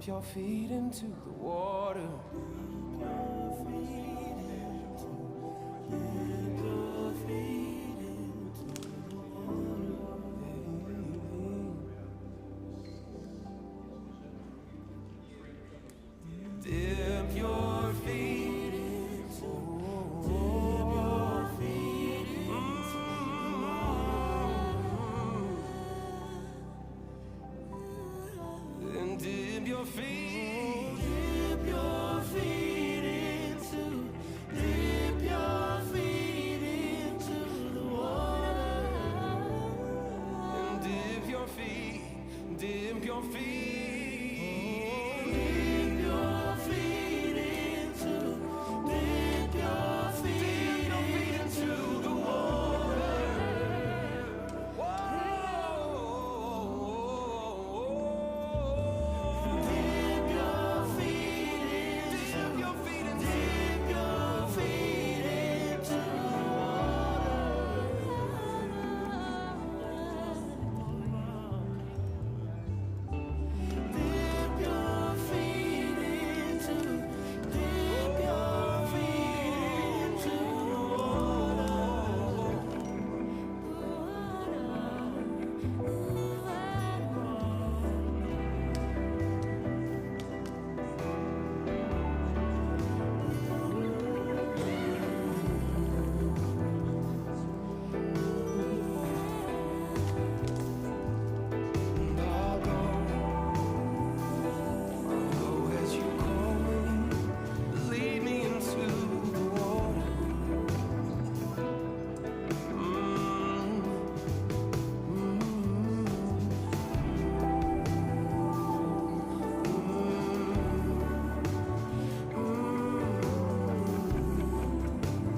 Dip your feet into the water. Dip your feet into, dip your feet into the water. And dip your feet, dip your feet into, dip your feet into the water. And dip your feet, dip your feet, dip your feet into, dip your feet into the water. Whoa. Dip your feet into, dip your feet into, dip your feet into the water. Dip your feet into, dip your feet into the water. And I'll go, I'll go as you call me. Lead me into the water. Mm, mm,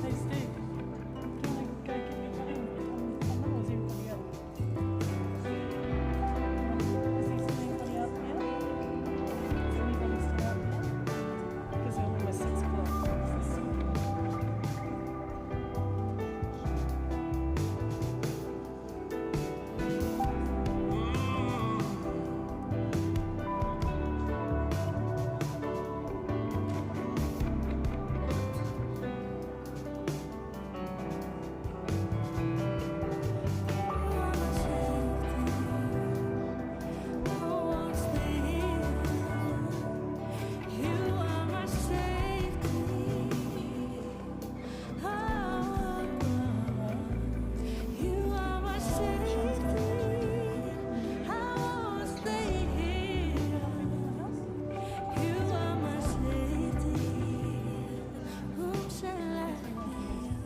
Hey Steve, do you want to go get your money from or is everybody out? Is there anybody out there? Is anybody still out there? Because we're almost 6 o'clock. You are my safety. Oh, you are my safety. I wanna stay here. You are my safety. Whom shall I fear?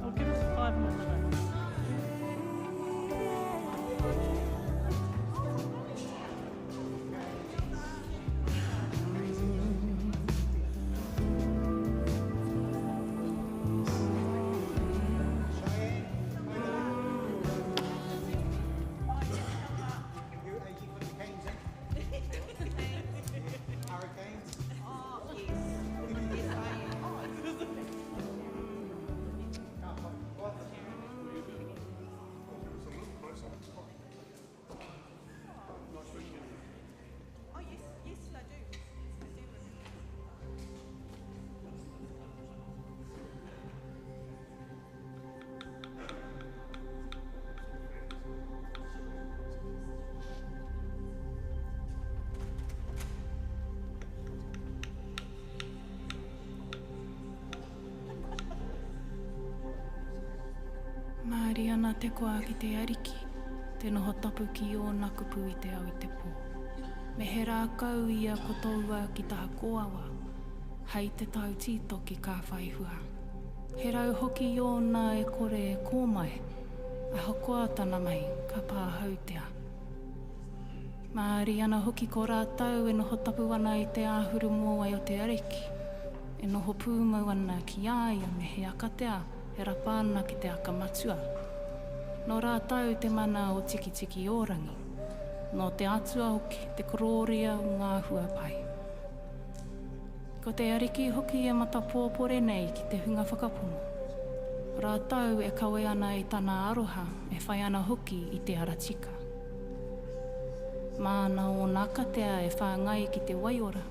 I'll give us 5 more minutes. You, are you putting the canes in? Hurricanes? Oh, yes. Yes, I am. Oh, Can't find what? oh yes, yes, I do. I do remember. Māori ana te koa ki te ariki, te noho tapu ki ōna kupu i te ao i te pō. Me he rākau ia ko tōua ki taha kōawa, hei te tau tītoki ka whai hua. He rau hoki ōna e kore e kōmae, ahakoa tana mahi ka pāhautea. Māori ana hoki ko rātou e noho tapu ana i te āhuru mōwai o te ariki, e noho pūmau ana ki a ia me he akatea e rapa ana ki te aka matua. Nō rātou te mana o Tikitiki-o-rangi, nō te Atua hoki te korōria o ngā hua pai. Ko te Ariki hoki e matapōpore nei ki te hunga whakapono. Rātou e kawe ana i tana aroha, e whai ana hoki i te ara tika. Māna ōna katea e whāngai ki te waiora.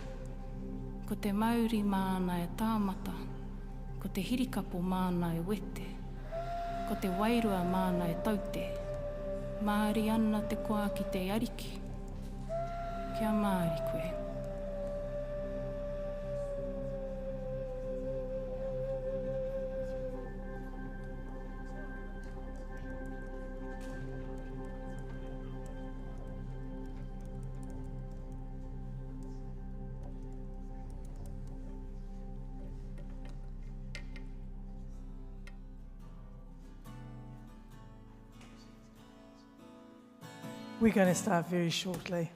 Ko te mauri māna e tāmata, ko te hirikapo māna e wete, ko te wairua māna e taute. Māri ana te koa ki te Ariki. Kia māri koe. We're going to start very shortly.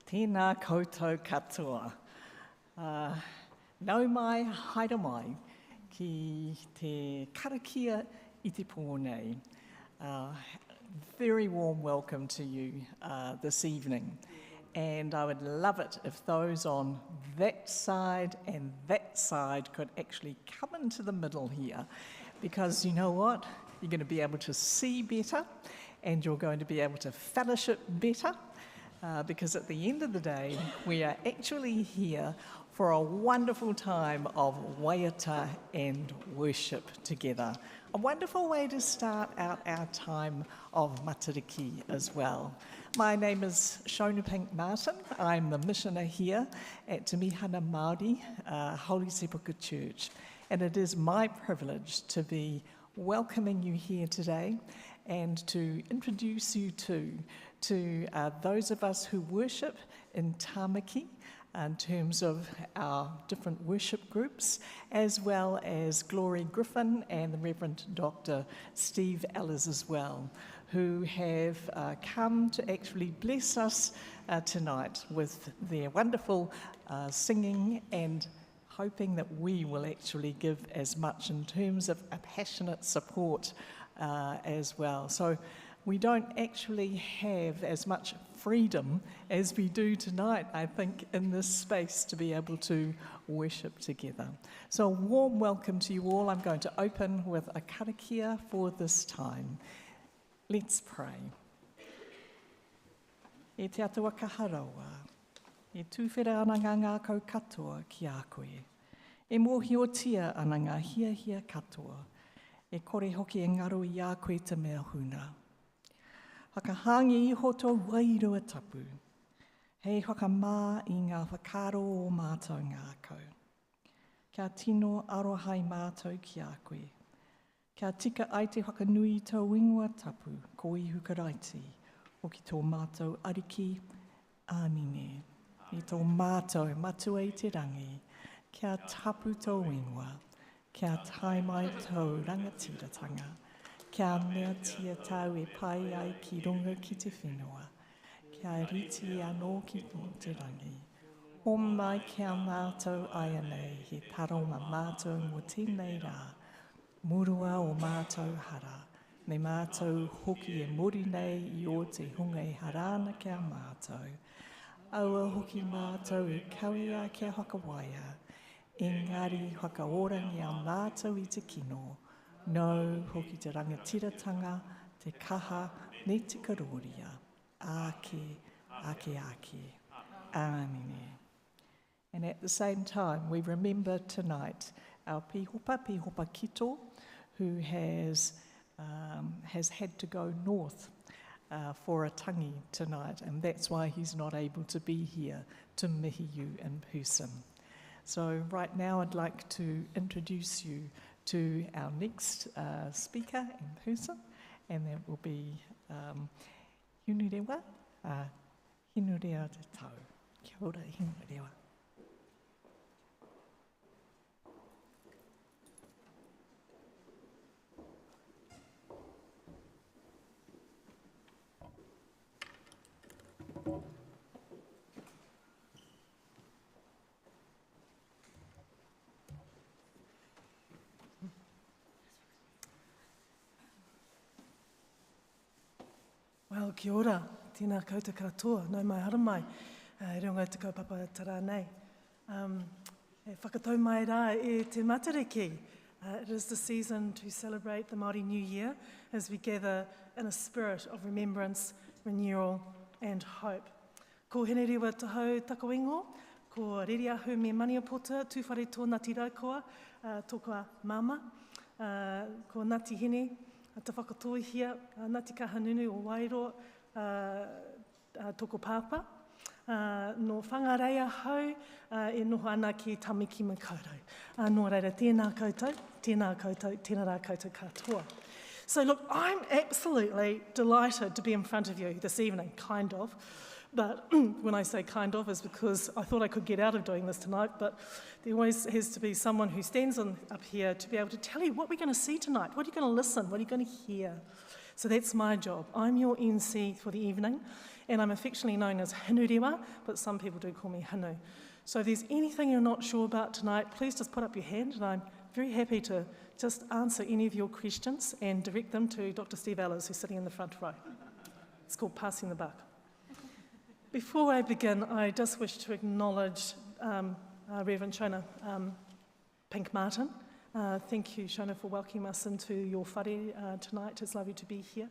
Tēnā koutou katoa. Uh, nau mai, haere mai ki te karakia i te pō nei. Uh, very warm welcome to you uh, this evening. And I would love it if those on that side and that side could actually come into the middle here. Because you know what? You're going to be able to see better and you're going to be able to fellowship better. Uh, because at the end of the day, we are actually here for a wonderful time of waiata and worship together. A wonderful way to start out our time of matariki as well. My name is Shona Pink Martin. I'm the missioner here at Te Mihana Māori uh, Holy Sepulchre Church. And it is my privilege to be welcoming you here today and to introduce you to, to uh, those of us who worship in Tamaki in terms of our different worship groups, as well as Glory Griffin and the Reverend Dr. Steve Ellis as well, who have uh, come to actually bless us uh, tonight with their wonderful uh, singing and hoping that we will actually give as much in terms of a passionate support uh, as well. So we don't actually have as much freedom as we do tonight, I think, in this space to be able to worship together. So, a warm welcome to you all. I'm going to open with a karakia for this time. Let's pray. E te atua kaharawa, e tūwhera ana ngā ngākau katoa ki a koe. E mōhiotia ana ngā hiahia katoa, e kore hoki e ngaro i a koe te mea huna. Whakahāngi iho tō wairua tapu. Hei whakamā i ngā whakaaro o mātou ngākau. Kia tino aroha ai mātou ki a koe. Kia tika ai te whakanui i tōu ingoa tapu, ko Ihu Karaiti, hoki tō mātou Ariki. Āmine. I tō mātou Matua i te rangi, kia tapu tōu ingoa, kia tae mai tōu rangatiratanga, kia meatia tāu e pai ai ki runga ki te whenua, kia rite anō ki tō te rangi. Homai ki a mātou āianei he taro mā mātou mō tēnei rā, Murua o mātou hara, me mātou hoki e muri nei i ō te hunga e hara ana ki a mātou. Aua hoki mātou e kawea kia whakawaia, engari whakaorangia mātou i te kino, nōu hoki te rangatiratanga, te kaha, me te korōria, āke, āke, āke. Āmine. And at the same time, we remember tonight our Pihopa, Pihopa Kito, who has, um, has had to go north uh, for a tangi tonight, and that's why he's not able to be here to mihi you in person. So right now I'd like to introduce you to our next uh, speaker in person, and that will be um, Hinurewa, uh, Hinurewa Te Tau. Kia ora, Hinurewa. Well, kia ora. Tēnā koutou katoa. Nau mai, haere mai. E runga i te kaupapa te rā nei. Um, e whakatau mai rā e te Matariki. Uh, it is the season to celebrate the Māori New Year as we gather in a spirit of remembrance, renewal and hope. Ko Hinerewa Tahau taku ingoa, ko Reriahu me Maniapoto, Tūwharetoa Ngāti Raukawa, uh, tōku māmā, uh, ko Ngāti Hine, Te Whakatōhia, Ngāti Kahanunu o Wairoa, uh, uh, tōku pāpā. Uh, nō Whangarei ahau uh, e noho ana ki Tamaki Makaurau. Uh, nō reira, tēnā koutou, tēnā koutou, tēnā rā koutou katoa. So look, I'm absolutely delighted to be in front of you this evening, kind of. But when I say kind of is because I thought I could get out of doing this tonight, but there always has to be someone who stands on, up here to be able to tell you what we're going to see tonight, what are you going to listen, what are you going to hear. So that's my job. I'm your MC for the evening, and I'm affectionately known as Hinurewa, but some people do call me Hinu. So if there's anything you're not sure about tonight, please just put up your hand, and I'm very happy to just answer any of your questions and direct them to Dr. Steve Ellers, who's sitting in the front row. It's called Passing the Buck. Before I begin, I just wish to acknowledge um, uh, Reverend Shona um, Pink Martin. Uh, thank you, Shona, for welcoming us into your whare uh, tonight. It's lovely to be here.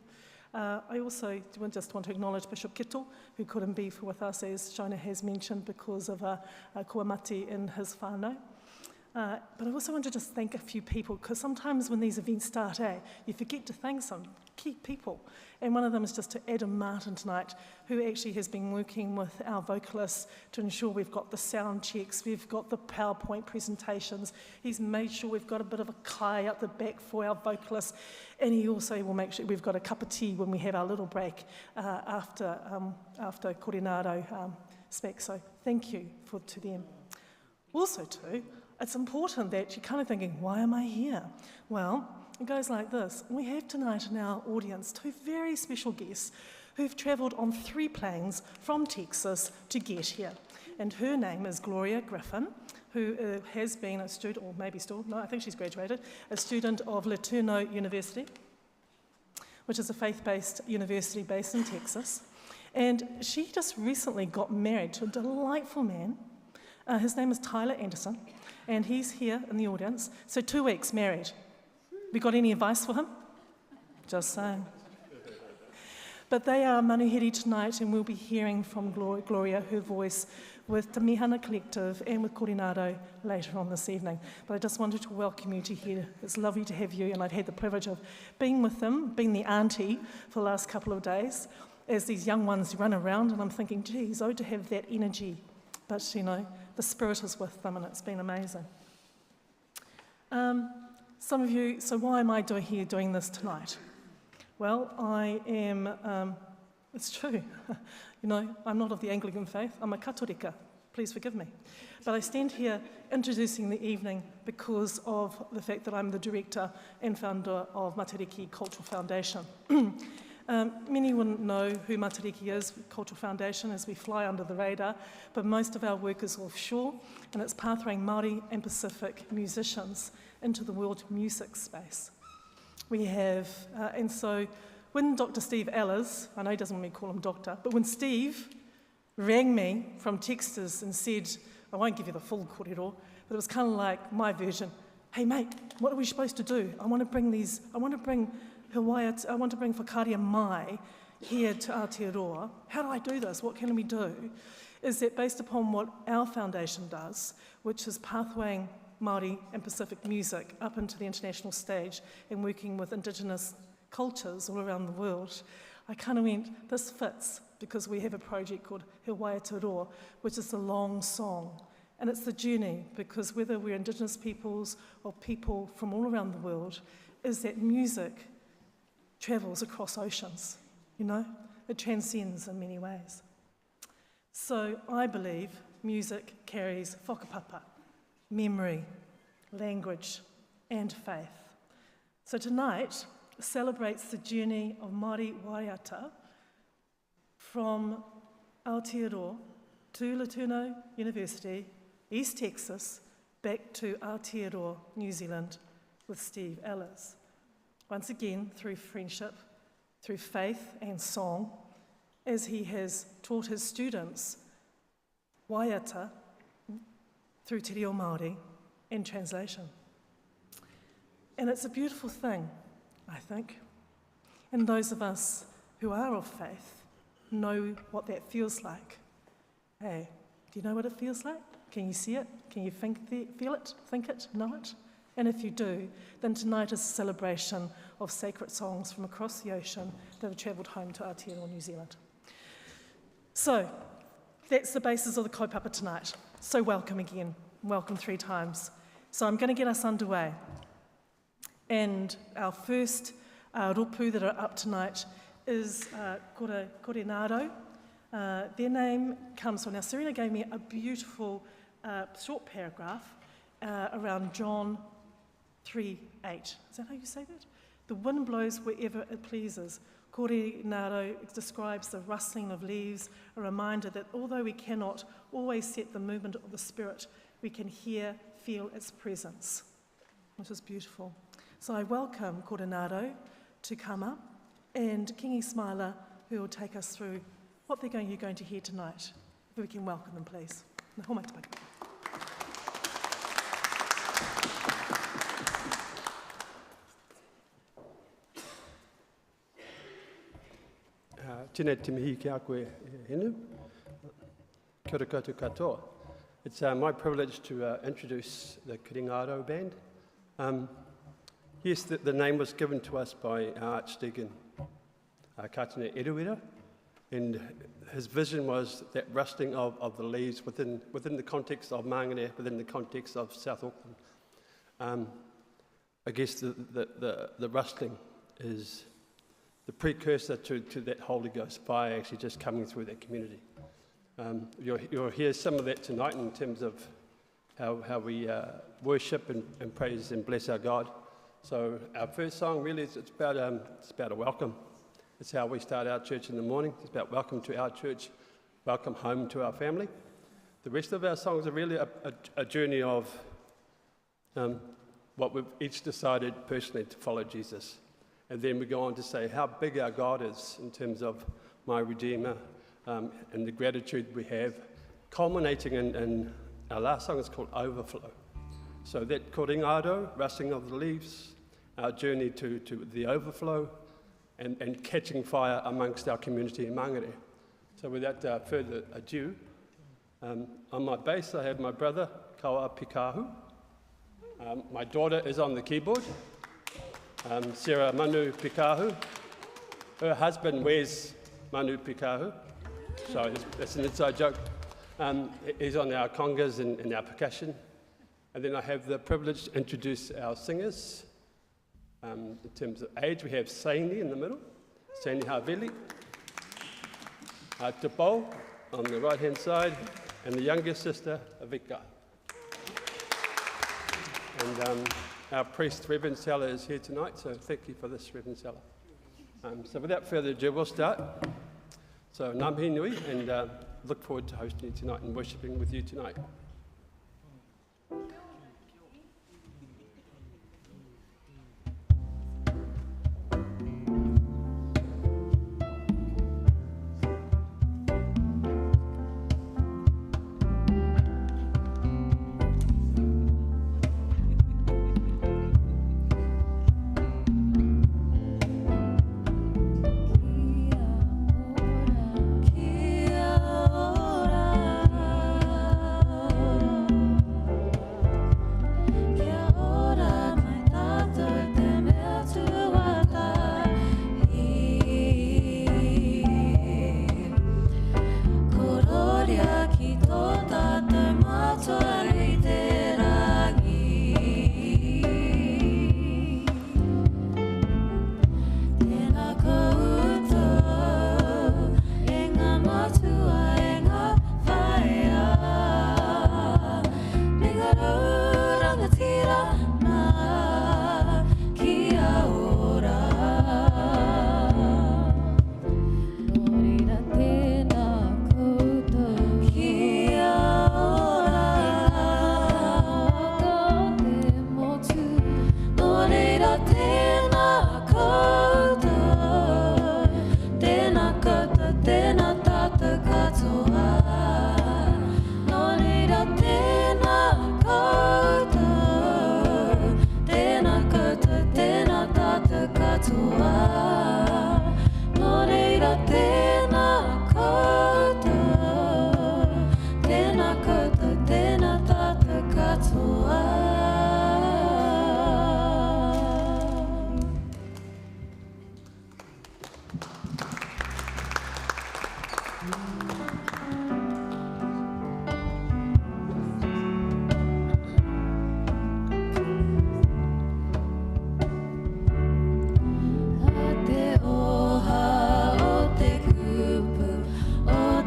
Uh, I also just want to acknowledge Bishop Kito, who couldn't be with us, as Shona has mentioned, because of a, a kuamati in his whānau. Uh, but I also want to just thank a few people, because sometimes when these events start, eh, you forget to thank some key people. And one of them is just to Adam Martin tonight, who actually has been working with our vocalists to ensure we've got the sound checks, we've got the PowerPoint presentations. He's made sure we've got a bit of a kai out the back for our vocalists. And he also will make sure we've got a cup of tea when we have our little break uh, after, um, after Corinado um, speaks. So thank you for, to them. Also, too, it's important that you're kind of thinking, why am I here? Well, it goes like this. We have tonight in our audience two very special guests who've travelled on three planes from Texas to get here. And her name is Gloria Griffin, who uh, has been a student, or maybe still, no, I think she's graduated, a student of LeTourneau University, which is a faith-based university based in Texas. And she just recently got married to a delightful man. Uh, his name is Tyler Anderson, and he's here in the audience. So two weeks married. We got any advice for him? Just saying. But they are manuhiri tonight, and we'll be hearing from Gloria, her voice, with the Mihana Collective and with Corinado later on this evening. But I just wanted to welcome you to here. It's lovely to have you, and I've had the privilege of being with them, being the auntie for the last couple of days. as these young ones run around, and I'm thinking, geez, oh, to have that energy. But, you know, the spirit is with them, and it's been amazing. Some of you, so why am I here doing this tonight? Well, I am, it's true, you know, I'm not of the Anglican faith, I'm a Katorika, please forgive me. But I stand here introducing the evening because of the fact that I'm the director and founder of Matariki Cultural Foundation. Many wouldn't know who Matariki is, Cultural Foundation, as we fly under the radar, but most of our work is offshore, and it's pathwaying Māori and Pacific musicians into the world music space. We have, and so when Dr. Steve Ellers, I know he doesn't want me to call him doctor, but when Steve rang me from Texas and said, I won't give you the full kōrero, but it was kind of like my version, hey mate, what are we supposed to do? I want to bring these, I want to bring Hawaii, I want to bring Whakaaria Mai here to Aotearoa. How do I do this? What can we do? Is that based upon what our foundation does, which is pathwaying Māori and Pacific music up into the international stage and working with Indigenous cultures all around the world, I kind of went, this fits, because we have a project called He Waiata Roa, which is the long song. And it's the journey, because whether we're Indigenous peoples or people from all around the world, is that music travels across oceans, you know? It transcends in many ways. So I believe music carries whakapapa, memory, language, and faith. So tonight celebrates the journey of Māori Waiata from Aotearoa to LeTourneau University, East Texas, back to Aotearoa, New Zealand, with Steve Ellers. Once again, through friendship, through faith and song, as he has taught his students waiata through te reo Māori and translation. And it's a beautiful thing, I think. And those of us who are of faith know what that feels like. Hey, do you know what it feels like? Can you see it? Can you think feel it, think it, know it? And if you do, then tonight is a celebration of sacred songs from across the ocean that have travelled home to Aotearoa, New Zealand. So that's the basis of the kaupapa tonight. So welcome again, welcome 3 times. So I'm going to get us underway. And our first rōpū that are up tonight is Kore Ngaro. Their name comes from, now Serena gave me a beautiful short paragraph around John 3:8. Is that how you say that? The wind blows wherever it pleases. Kore Ngaro describes the rustling of leaves, a reminder that although we cannot always set the movement of the spirit, we can hear, feel its presence, which is beautiful. So I welcome Kore Ngaro to come up, and Kingi Smiler, who will take us through what you're going to hear tonight. If we can welcome them, please. Nā mai te pai. Tēnei te mihi ki a koe, Henu. Kia ora koutou katoa. It's my privilege to introduce the Kore Ngaro Band. Yes, the name was given to us by our Archdeacon, Kātene Eruera, and his vision was that rustling of the leaves within the context of Mangere, within the context of South Auckland. I guess the rustling is the precursor to that Holy Ghost fire actually just coming through that community. You'll hear some of that tonight in terms of how we worship and praise and bless our God. So our first song really is it's about a welcome. It's how we start our church in the morning. It's about welcome to our church, welcome home to our family. The rest of our songs are really a journey of what we've each decided personally to follow Jesus. And then we go on to say how big our God is in terms of my Redeemer, and the gratitude we have, culminating in our last song is called Overflow. So that Kore Ngaro, rustling of the leaves, our journey to the overflow, and catching fire amongst our community in Mangere. So without further ado, on my bass I have my brother, Kawa Pikahu. My daughter is on the keyboard, Sarah Manu Pikahu. Her husband, Wes, Manu Pikahu. Sorry, that's an inside joke. He's on our congas and our percussion. And then I have the privilege to introduce our singers. In terms of age, we have Saini in the middle, Saini Havili, Te on the right-hand side, and the younger sister, Avika. And our priest, Reverend Sella, is here tonight, so thank you for this, Reverend Sella. So without further ado, we'll start. So ngā mihi nui, and look forward to hosting you tonight and worshipping with you tonight.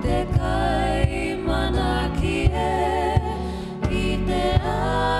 Te kai mana ki e, i te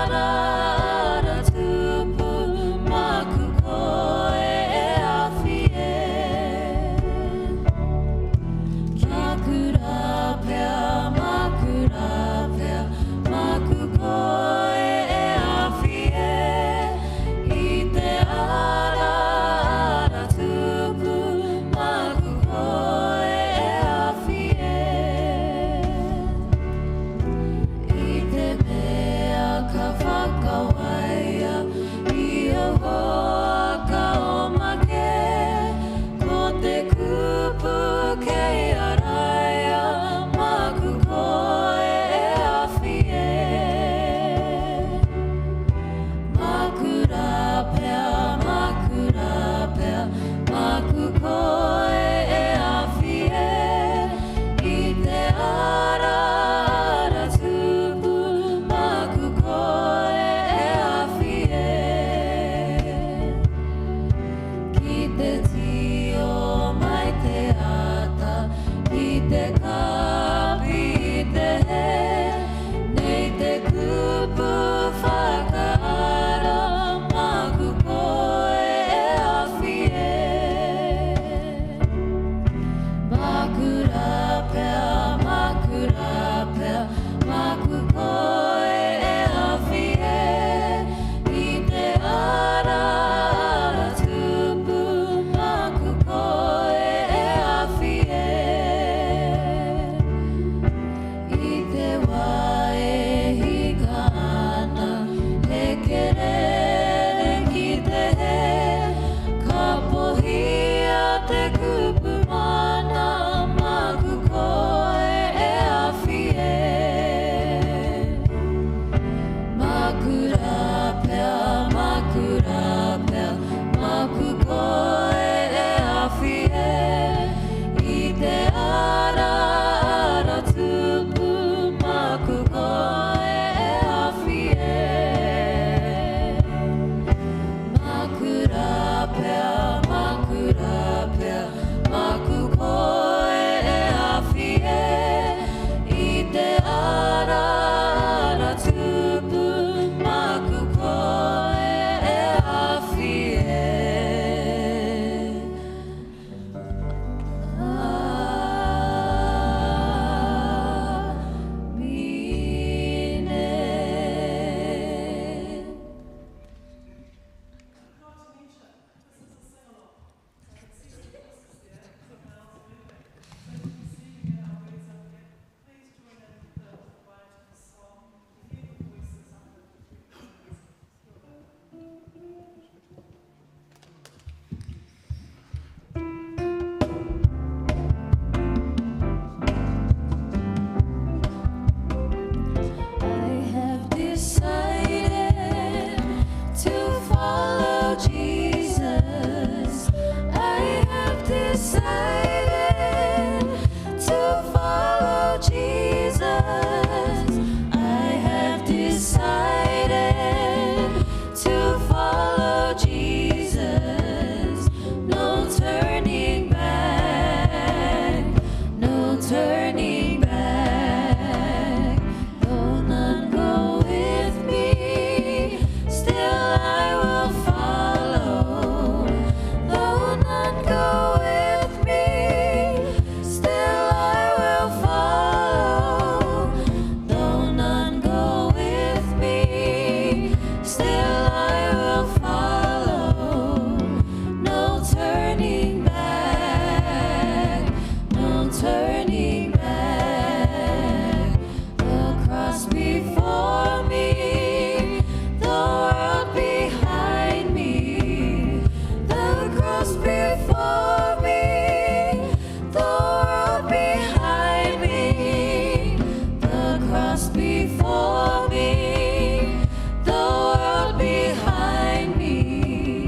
cross before me, the world behind me.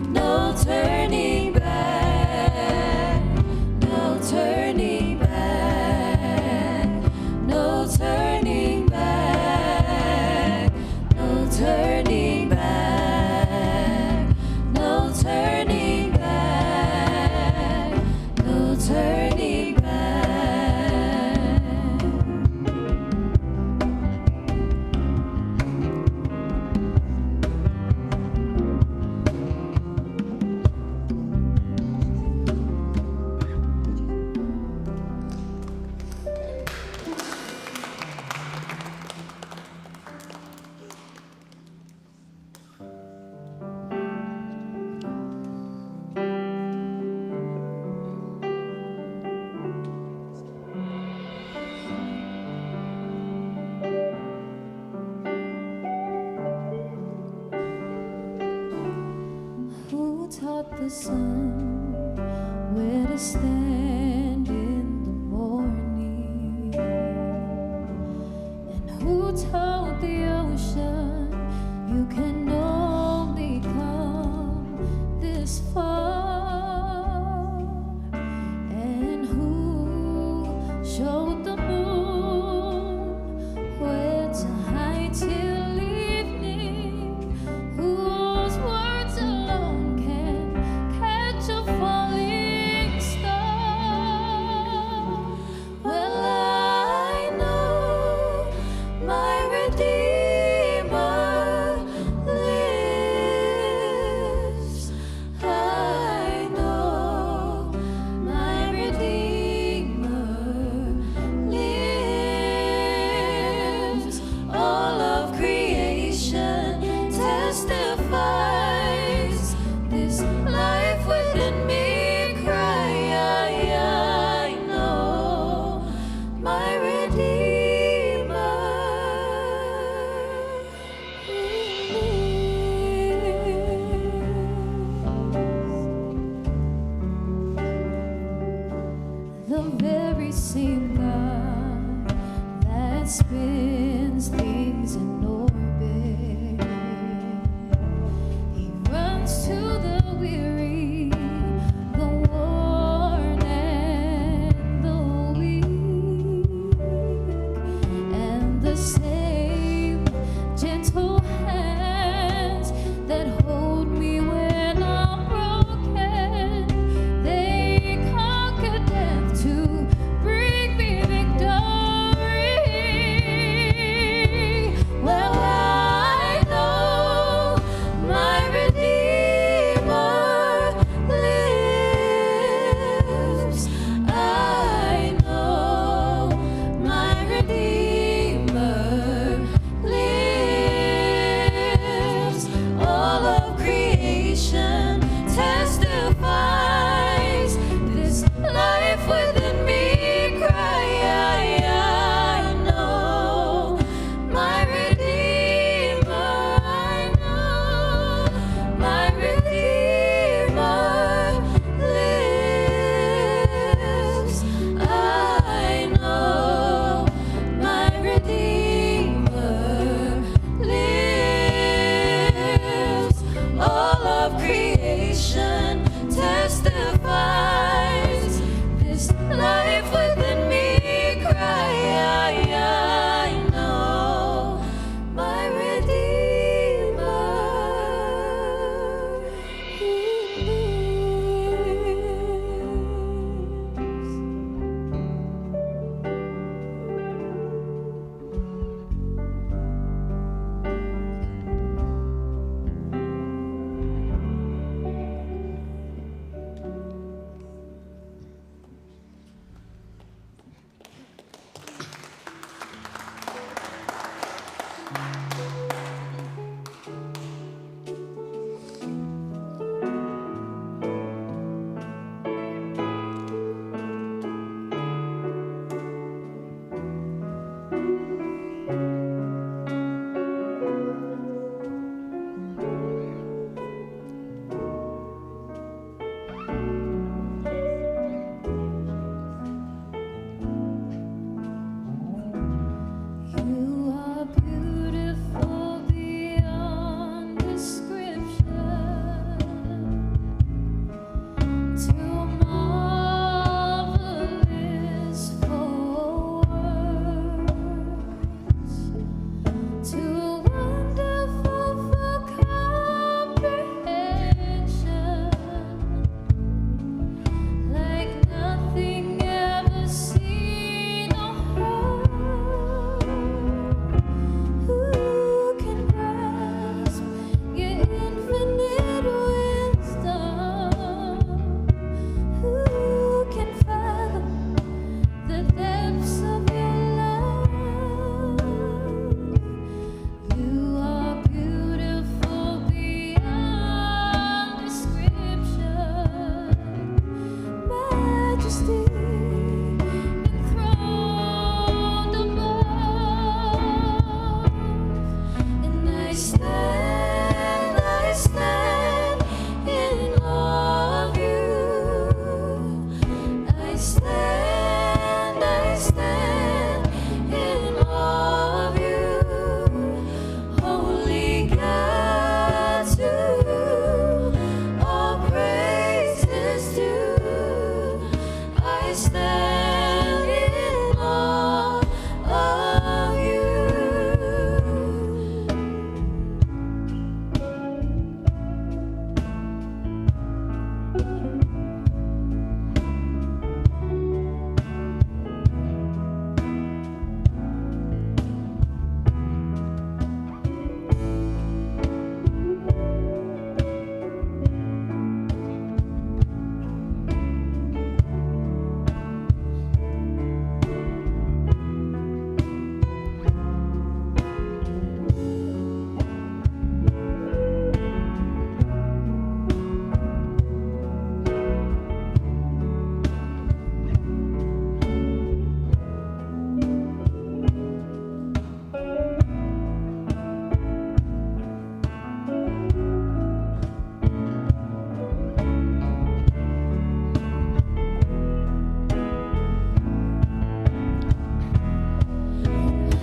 No turning back, no turning back, no turning back, no turning back, no turning back, no turning back. Who taught the sun where to stand in the morning? And who told the ocean you can only come this far? And who showed the moon where to hide till evening? Whose words alone can catch a falling star? Well, I know my Redeemer lives. I know my Redeemer lives. All of creation testifies this life within me cry. I know my Redeemer lives. The very same God that spins things in orbit. He runs to the weary, the worn, and the weak, and the same gentle hands that hold me when I'm broken, they conquer death to bring me victory. Well, You are beautiful beyond description, too marvelous for words, too wonderful for comprehension, like nothing ever seen or heard. Who can grasp your infinite wisdom? Who can fathom the depths of your love? You are beautiful beyond description, majesty enthroned above. And I stand in awe of you. I stand in awe of you. Holy God, to all praise is due. I stand in awe of you.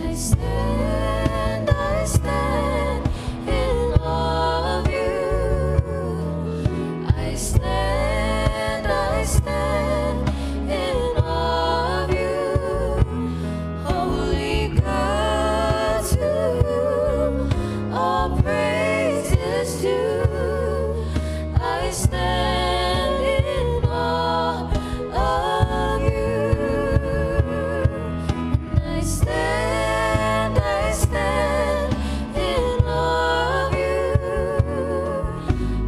I stand in awe of you. I stand in awe of you. Holy God, to whom all praise is due. I stand in awe of you. And I stand in awe of you.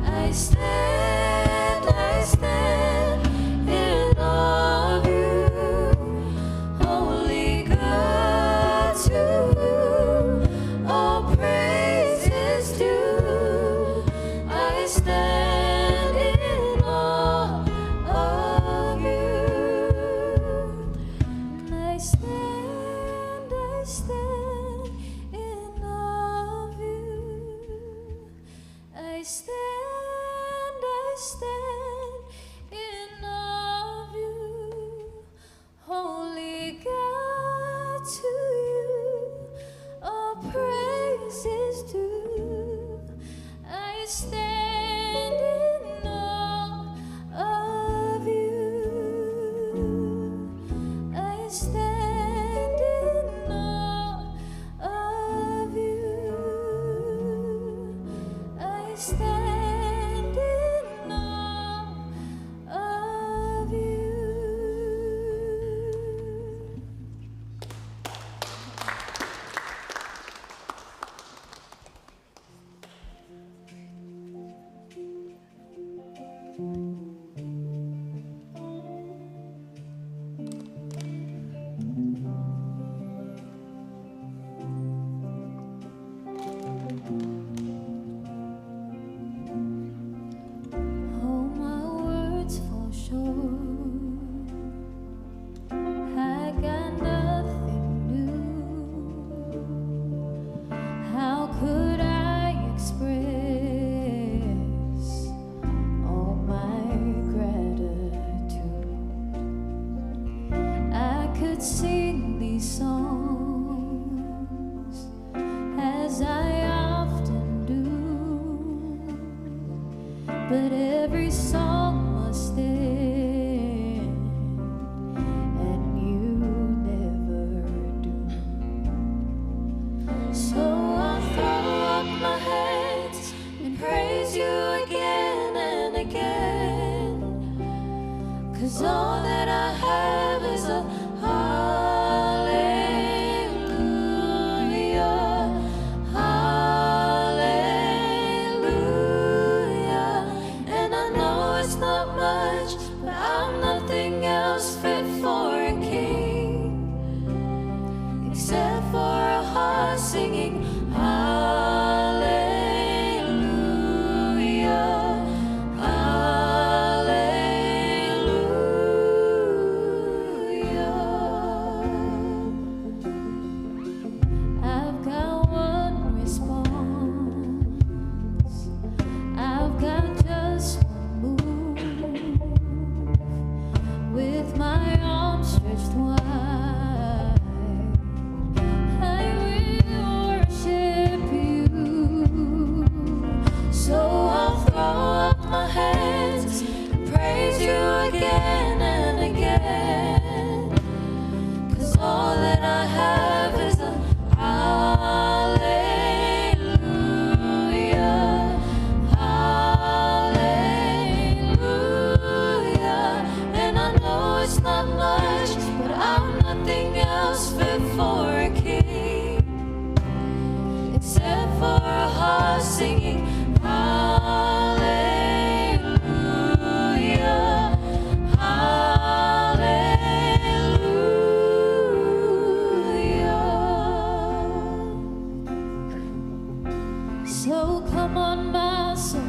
I stand in awe of you. Holy God, to whom all praise is due. I stand in awe of you. And I stand in awe of you. I stand in awe of you. Holy God, to you all praise is due. I stand in awe of you. I stand in awe of you. I stand in awe of you. Cause all that I have is a hallelujah, hallelujah. And I know it's not much, but I'm nothing else fit for a king except for a heart singing hallelujah, hallelujah. I've got one response. I've got just one move. With my arms stretched wide, I will worship you. So I'll throw up my hands and praise you again and again. Cause all that I have is a hallelujah, hallelujah. And I know it's not much, but I'm nothing else fit for a king except for a heart singing hallelujah, hallelujah. So come on, my soul,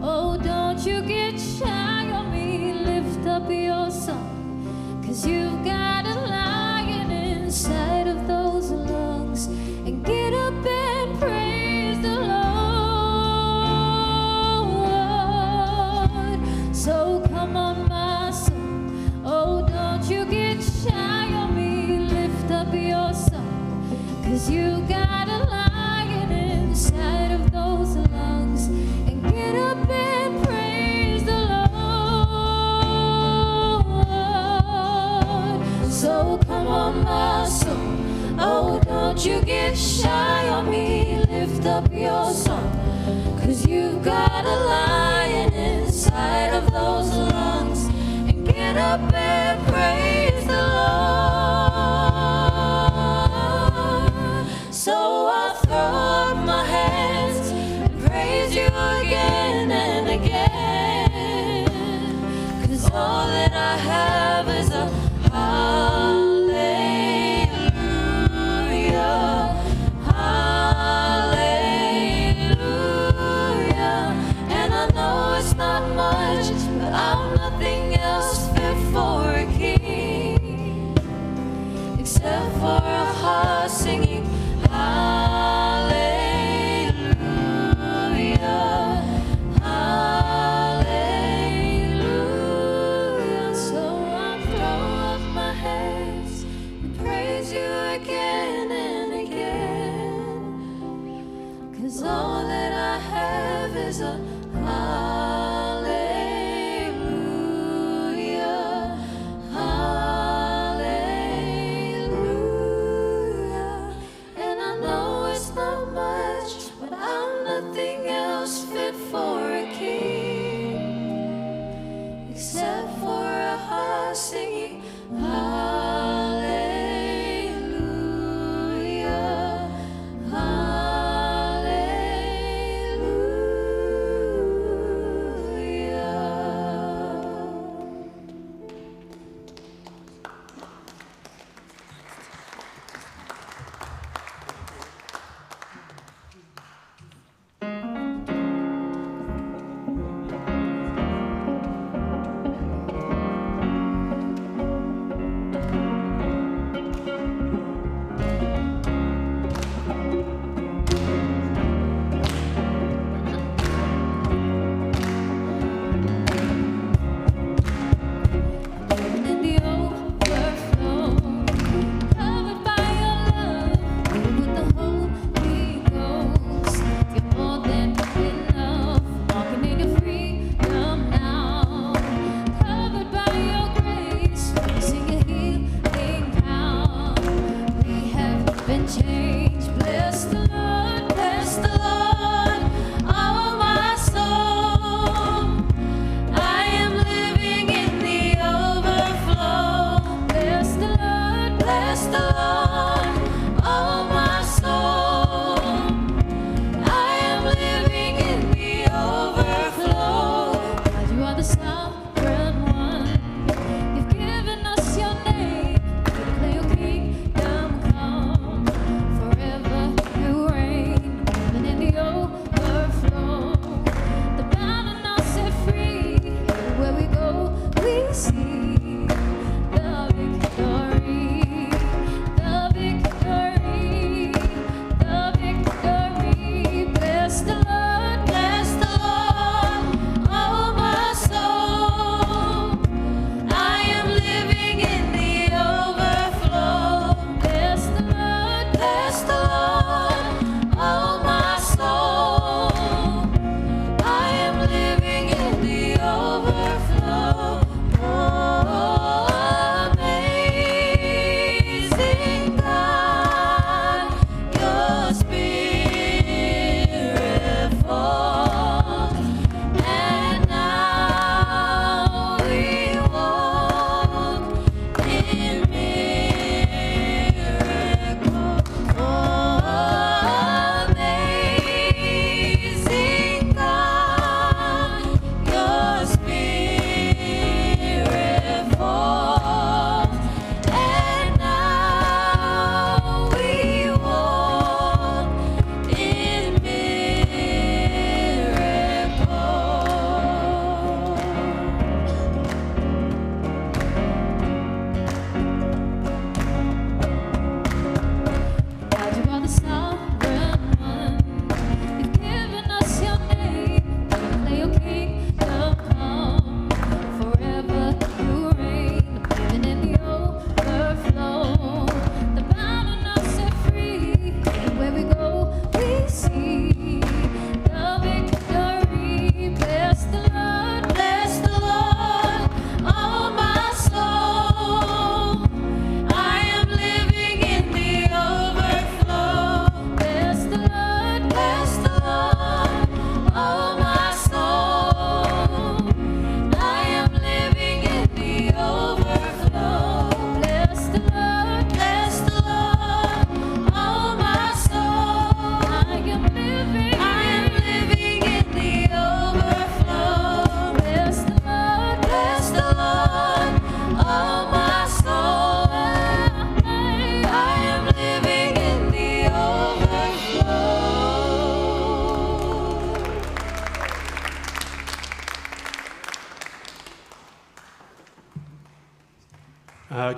oh, don't you get shy on me. Lift up your song, cause you've got a lion inside of those lungs. And get up and praise the Lord. So come on, my soul, oh, don't you get shy on me. Lift up your song, cause you got a lion inside of those lungs. And get up and praise the Lord. So come on, my soul, oh, don't you get shy on me. Lift up your song, cause you've got a lion inside of those lungs. And get up and praise the Lord. So I'll throw up my hands and praise you again and again. Cause all that I have is a hallelujah, hallelujah. And I know it's not much, but I'm nothing else fit for a king except for a heart singing hallelujah, hallelujah. So I throw up my hands and praise you again and again. Cause all that I have is a hallelujah, hallelujah. And I know it's not much, but I'm nothing else fit for a king except for a heart singing hallelujah, hallelujah. In the overflow, covered by your love, filled with the Holy Ghost. You're more than enough, walking in your freedom now. Covered by your grace, releasing your healing power. We have been changed. Bless the Lord, bless the Lord, oh my soul. I am living in the overflow.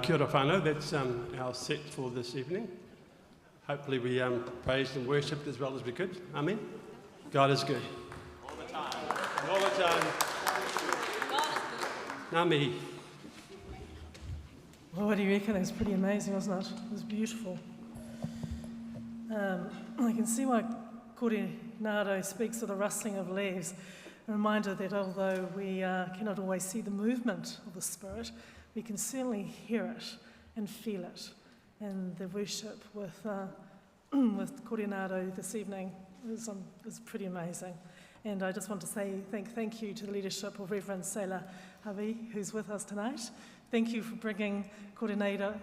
Kia ora whānau, that's our set for this evening. Hopefully we praised and worshipped as well as we could. Amen. God is good. All the time. And all the time. God is good. Ngā mihi. Well, what do you reckon? That was pretty amazing, wasn't it? It was beautiful. I can see why Kore Naro speaks of the rustling of leaves. A reminder that although we cannot always see the movement of the Spirit, we can certainly hear it and feel it. And the worship with Kore Naro this evening was pretty amazing. And I just want to say thank you to the leadership of Reverend Selah Havi, who's with us tonight. Thank you for bringing Kore Naro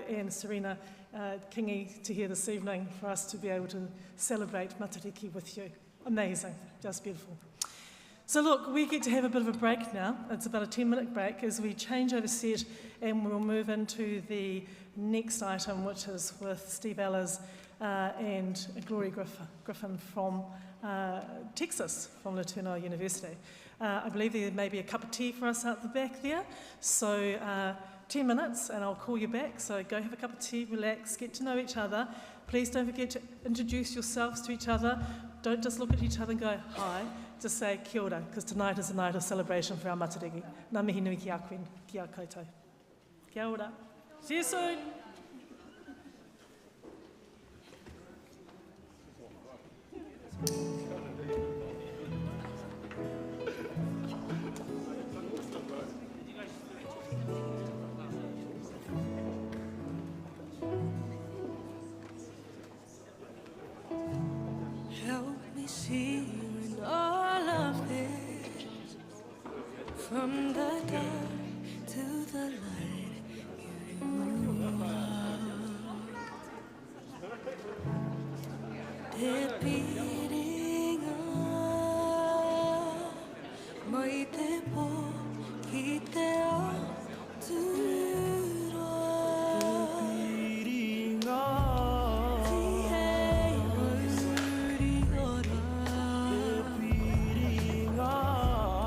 and Serena Kingi to here this evening for us to be able to celebrate Matariki with you. Amazing, just beautiful. So look, we get to have a bit of a break now. It's about a 10-minute break as we change over set and we'll move into the next item, which is with Steve Ellers and Gloria Griffin from Texas, from LeTourneau University. I believe there may be a cup of tea for us out the back there. So 10 minutes and I'll call you back. So go have a cup of tea, relax, get to know each other. Please don't forget to introduce yourselves to each other. Don't just look at each other and go, hi. Just say kia ora, because tonight is a night of celebration for our matariki. Ngā mihi nui ki a koe, ki a koutou. Kia ora. See you soon. Help me see you in all of this, from the dark to the light, you are. Te piringa, mai te pō ki te atura. Te piringa, Tihei mauri ora. Te piringa,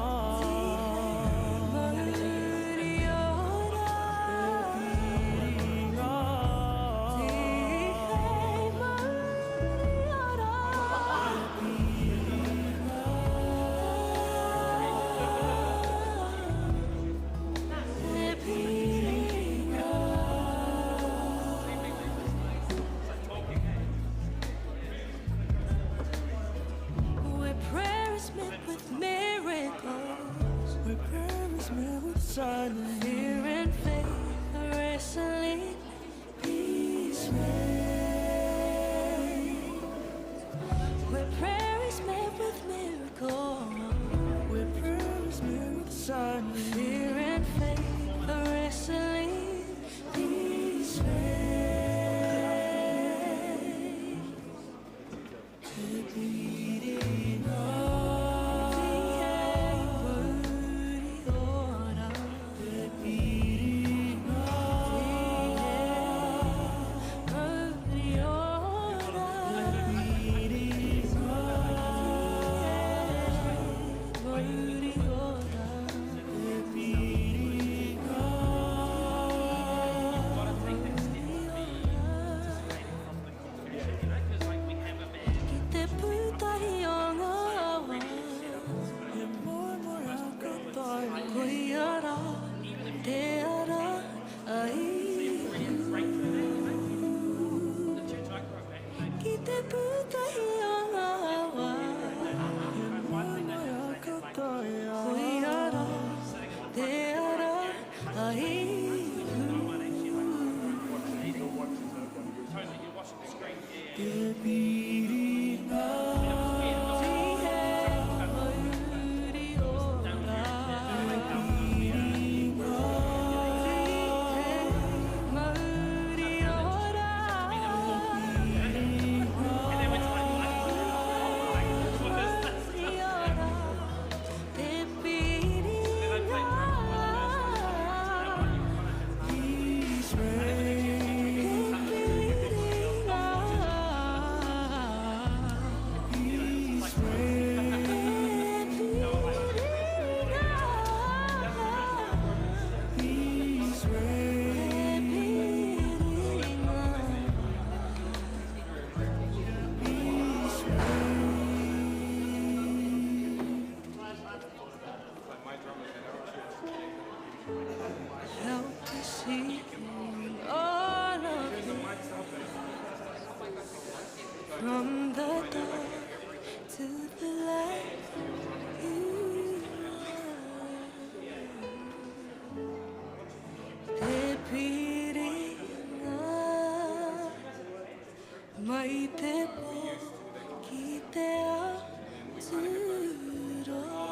Tihei mauri ora. Te piringa, Tihei mauri ora. Te piringa. Where prayer is met with miracles, Where prayer is met with silence, fear and faith are wrestling, peace reigns. Where prayer is met with miracles, where prayer is met with silence, fear and faith are wrestling, peace reigns. Te piringa, Tihei mauri ora. Te piringa, Mauri ora. piringa, Mauri ora. Te piringa. Ki te pūtahi o ngā awa, E moemoea ka taea. koia rā te ara a ihu. Ki te pūtahi o ngā awa, E moemoea ka taea. koia rā te ara a ihu. Te piringa, Tihei mauri ora. piringa, Tihei mauri ora. Mauri ora. Te piringa. peace reigns. Te piringa. From the dark to the light, you are. Te piringa mai te pō ki te ao tūroa.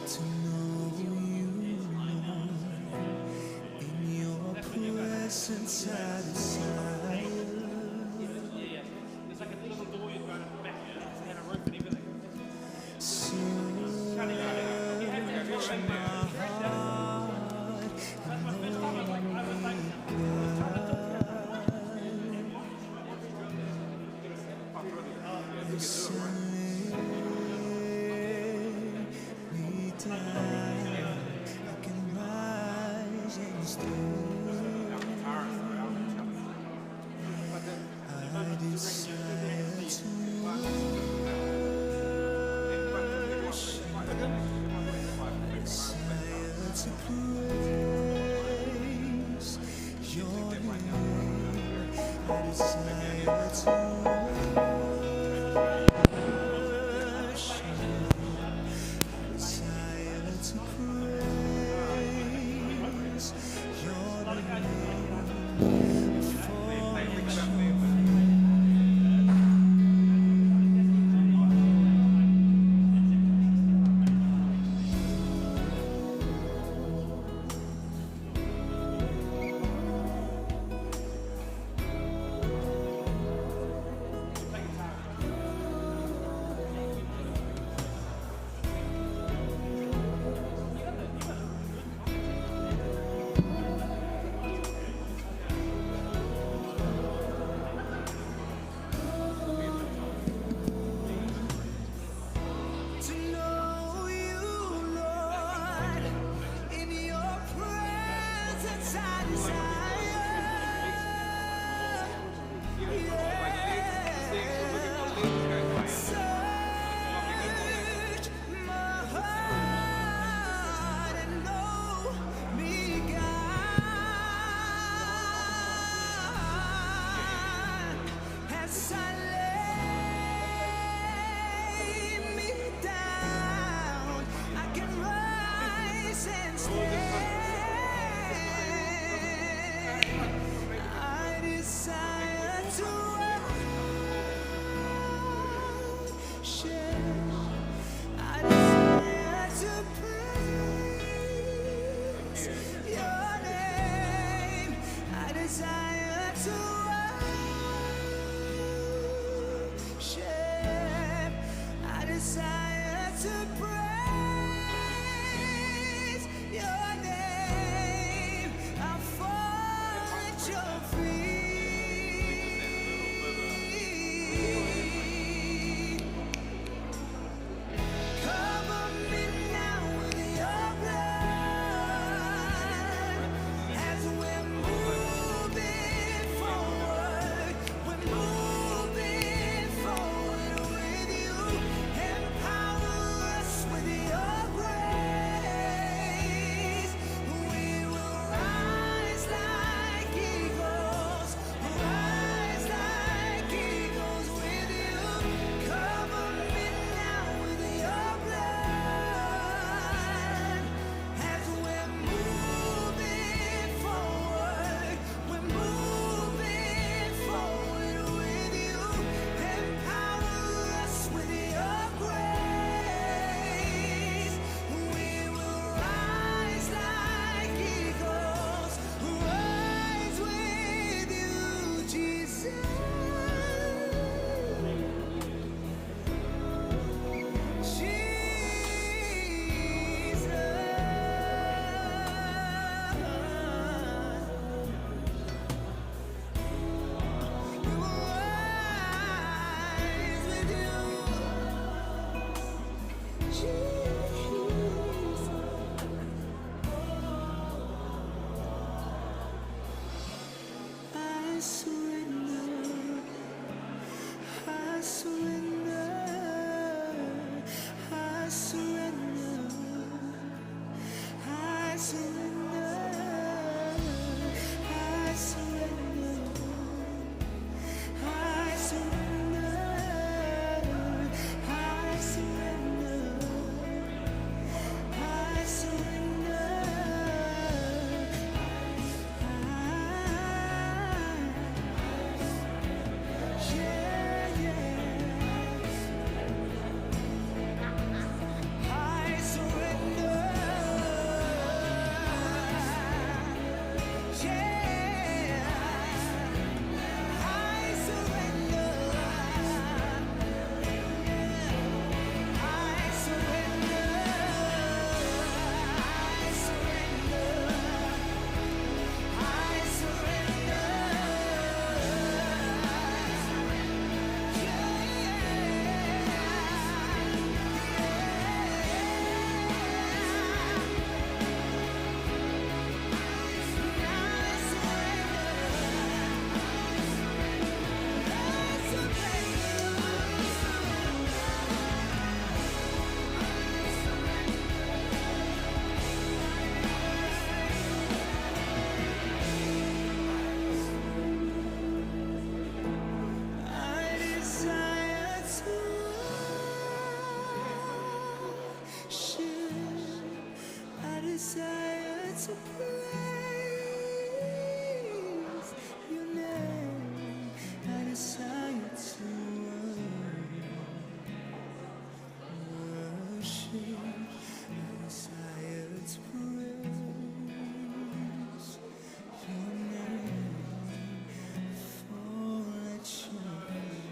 To know you, Lord, in your presence I desire. Search my heart and know me, God. So lay me down, I can rise and stand. I desire to worship, desire to praise your name. I desire to worship, I desire to praise your name. For your To know you, Lord, in your presence I desire. Yeah. Search my heart and know me, God, as I lay me down, I can rise and stand. I desire to worship. I desire to praise your name. I desire to worship. I desire to praise your name. I fall at your feet. Cover me now with your blood as we're moving forward. We're moving forward with you. Empower to praise your name. I desire to worship. I desire to praise your name. Fall at your feet.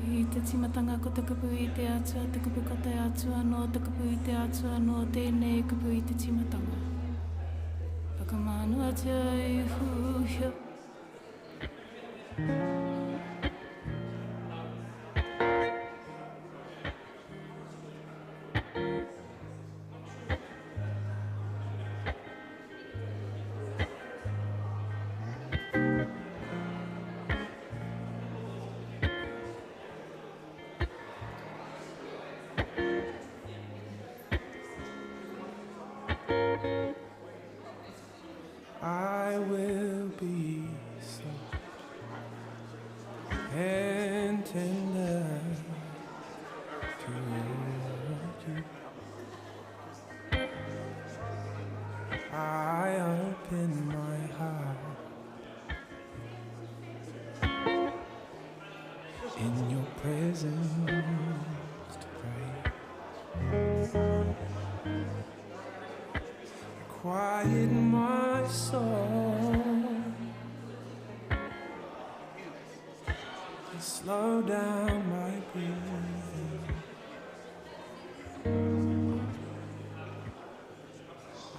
I te tīmatanga ko te kupu i te Atua, te kupu ko te Atua, nō te kupu i te Atua, nō tēnei kupu i te tīmatanga. Whakamānuatia i huhia. I will be soft and tender toward you. I open my heart in your presence to pray. Quiet my soul and slow down my breathing.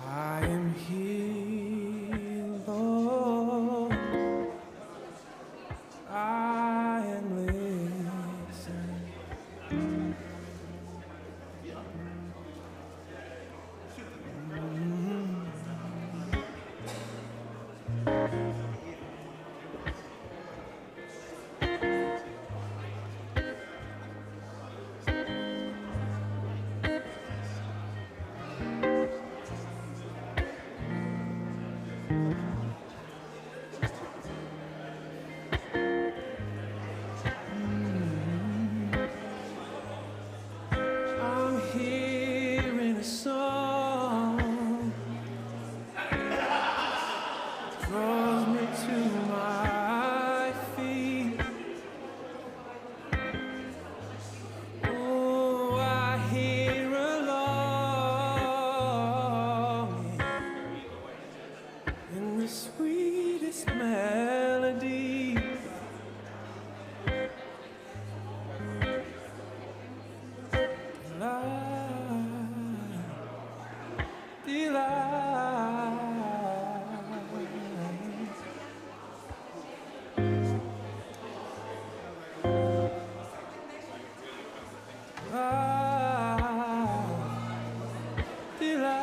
I am here, Lord. I am listening. I'm hearing a song draws me to my feet. Oh, I hear a longing in the sweetest melody. Delight, delight. Ah, delight.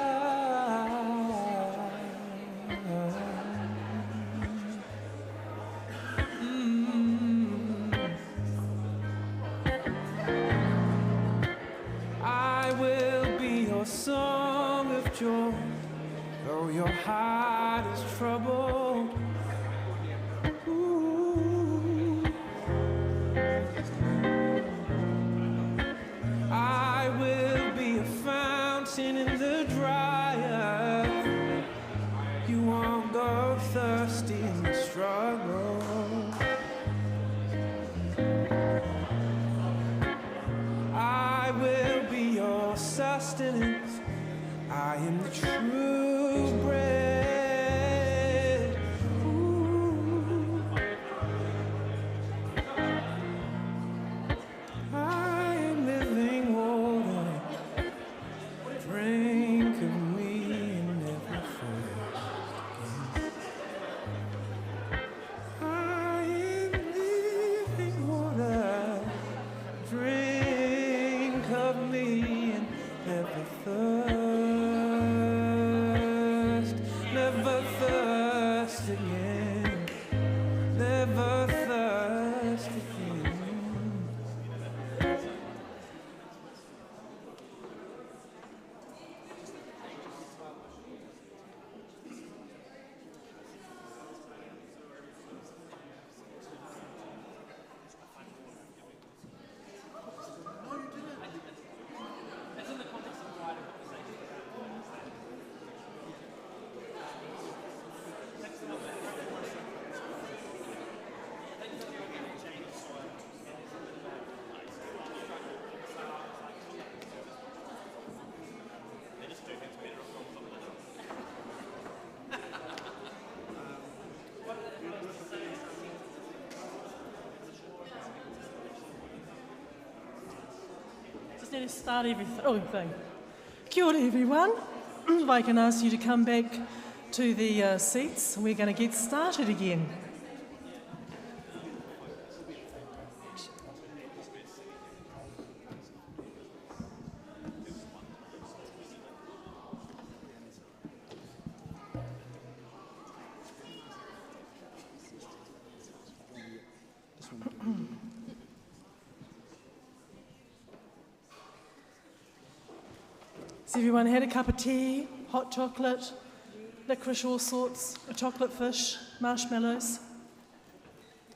I will be your song of joy, though your heart is troubled. Ooh. I will be a fountain in the dry earth. You won't go thirsty in the struggle. I will be your sustenance. I am the true bread. Ooh. I am living water. Drink of me and never thirst again. I am living water. Never thirst again. Never thirst again. Just need to start everything. Oh, thing. Kia ora, everyone. If I can ask you to come back to the seats, we're going to get started again. Has everyone had a cup of tea, hot chocolate, licorice all sorts, a chocolate fish, marshmallows,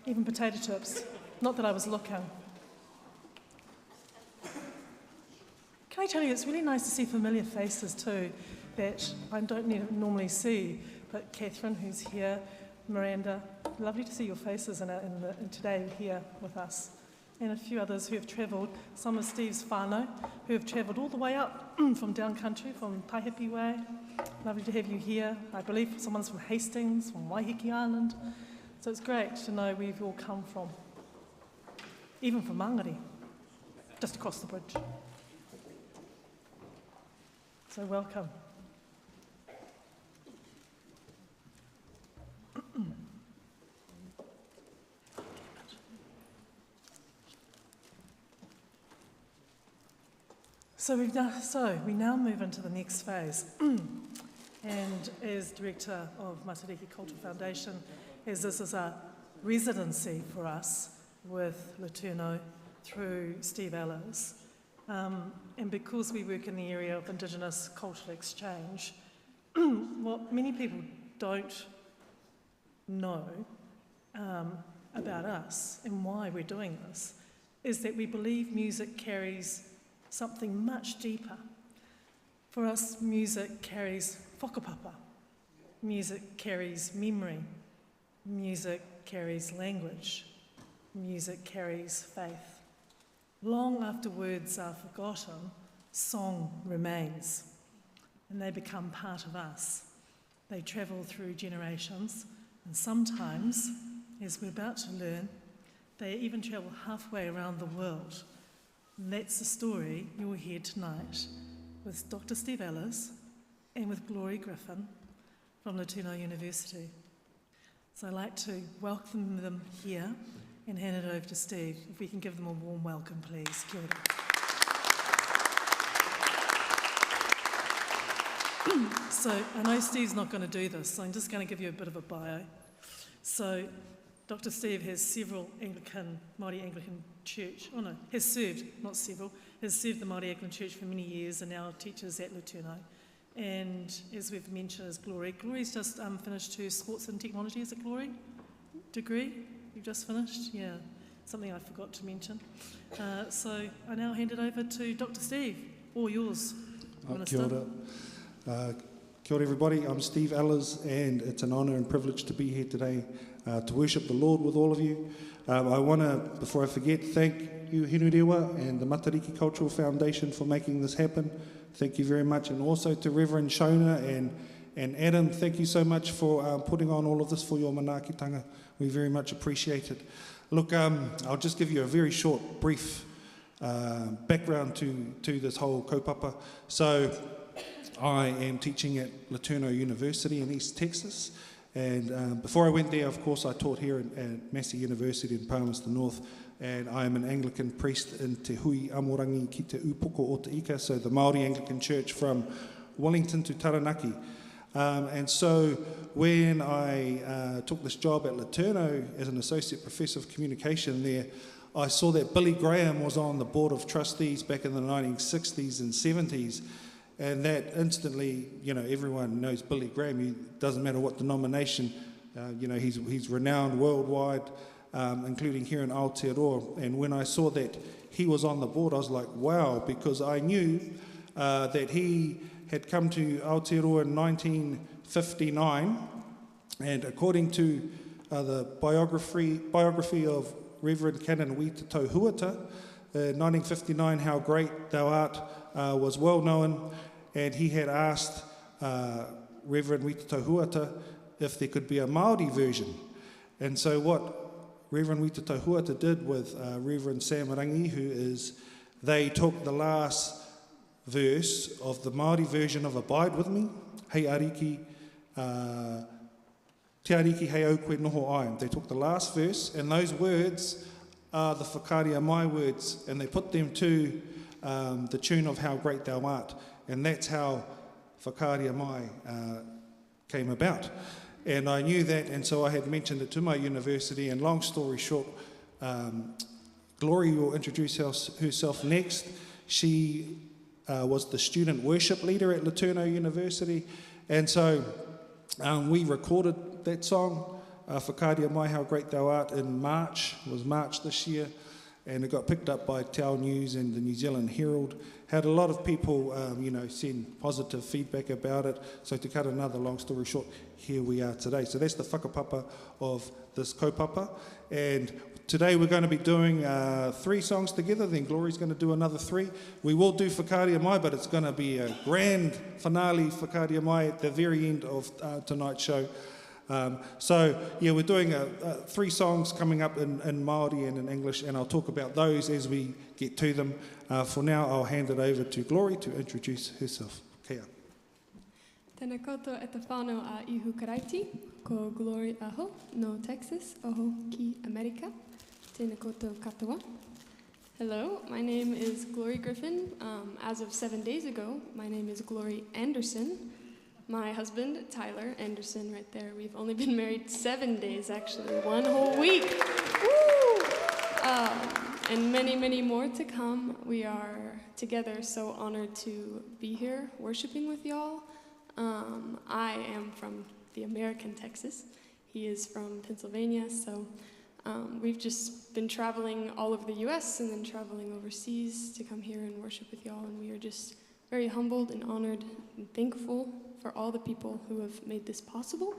even potato chips? Not that I was looking. Can I tell you, it's really nice to see familiar faces too that I don't normally see, but Catherine, who's here, Miranda, lovely to see your faces in today here with us. And a few others who have travelled, some of Steve's whānau, who have travelled all the way up from down country, from Taihipi Way. Lovely to have you here. I believe someone's from Hastings, from Waiheke Island. So it's great to know where you've all come from. Even from Mangere, just across the bridge. So welcome. So we now move into the next phase. And as director of Matariki Cultural Foundation, as this is a residency for us with LeTourneau through Steve Ellis, and because we work in the area of Indigenous cultural exchange, what many people don't know about us and why we're doing this is that we believe music carries something much deeper. For us, music carries whakapapa. Music carries memory. Music carries language. Music carries faith. Long after words are forgotten, song remains, and they become part of us. They travel through generations, and sometimes, as we're about to learn, they even travel halfway around the world. And that's the story you will hear tonight with Dr. Steve Ellis and with Glory Griffin from LeTourneau University. So I'd like to welcome them here and hand it over to Steve. If we can give them a warm welcome, please. Kia ora. So I know Steve's not going to do this, so I'm just going to give you a bit of a bio. So Dr. Steve has several Anglican, Māori Anglican Church, oh no, has served, not several, has served the Māori Anglican Church for many years and now teaches at LeTourneau. And as we've mentioned, is Glory. Glory's just finished her sports and technology, is it Glory? Degree? You've just finished? Yeah, something I forgot to mention. So I now hand it over to Dr. Steve. All yours, Minister. Kia ora. Kia ora everybody, I'm Steve Ellis and it's an honour and privilege to be here today to worship the Lord with all of you. I want to, before I forget, thank you Hinurewa and the Matariki Cultural Foundation for making this happen. Thank you very much. And also to Reverend Shona and Adam, thank you so much for putting on all of this for your manaakitanga. We very much appreciate it. Look, I'll just give you a very short, brief background to this whole kaupapa. So I am teaching at LeTourneau University in East Texas. And before I went there, of course, I taught here at Massey University in Palmerston North. And I am an Anglican priest in Te Hui Amorangi ki Te Upoko o Te Ika, so the Māori Anglican Church from Wellington to Taranaki. And so when I took this job at Letourneau as an associate professor of communication there, I saw that Billy Graham was on the board of trustees back in the 1960s and 70s, and that instantly, you know, everyone knows Billy Graham. It doesn't matter what denomination, you know, he's renowned worldwide, including here in Aotearoa. And when I saw that he was on the board, I was like, wow, because I knew that he had come to Aotearoa in 1959, and according to the biography of Reverend Canon Wi Te Tau Huata, 1959, How Great Thou Art, was well known, and he had asked Reverend Wi Te Tau Huata if there could be a Māori version. And so what Reverend Wi Te Tau Huata did with Reverend Sam Rangihu is they took the last verse of the Māori version of Abide With Me, Hei Ariki, Te Ariki hei au koe noho ai. They took the last verse, and those words are the Whakaaria Mai words, and they put them to the tune of How Great Thou Art, and that's how Whakaaria Mai came about. And I knew that, and so I had mentioned it to my university, and long story short, Glory will introduce herself next. She was the student worship leader at Letourneau University, and so we recorded that song, Whakaaria Mai, How Great Thou Art, in March. It was March this year, and it got picked up by Tao News and the New Zealand Herald. Had a lot of people, you know, send positive feedback about it. So to cut another long story short, here we are today. So that's the whakapapa of this kaupapa. And today we're going to be doing 3 songs together, then Glory's going to do another 3. We will do Whakaaria Mai, but it's going to be a grand finale Whakaaria Mai at the very end of tonight's show. So, yeah, we're doing 3 songs coming up in Māori and in English, and I'll talk about those as we get to them. For now, I'll hand it over to Glory to introduce herself. Kia. Tēnā koutou e te whānau a Ihu Karaiti, ko Glory aho, no Texas, oho ki Amerika. Tēnā koutou katoa. Hello, my name is Glory Griffin. As of 7 days ago, my name is Glory Anderson. My husband, Tyler Anderson, right there. We've only been married 7 days, actually, one whole week. Woo! And many, many more to come. We are together so honored to be here worshiping with y'all. I am from the American Texas. He is from Pennsylvania, so we've just been traveling all over the U.S. and then traveling overseas to come here and worship with y'all, and we are just very humbled and honored and thankful for all the people who have made this possible,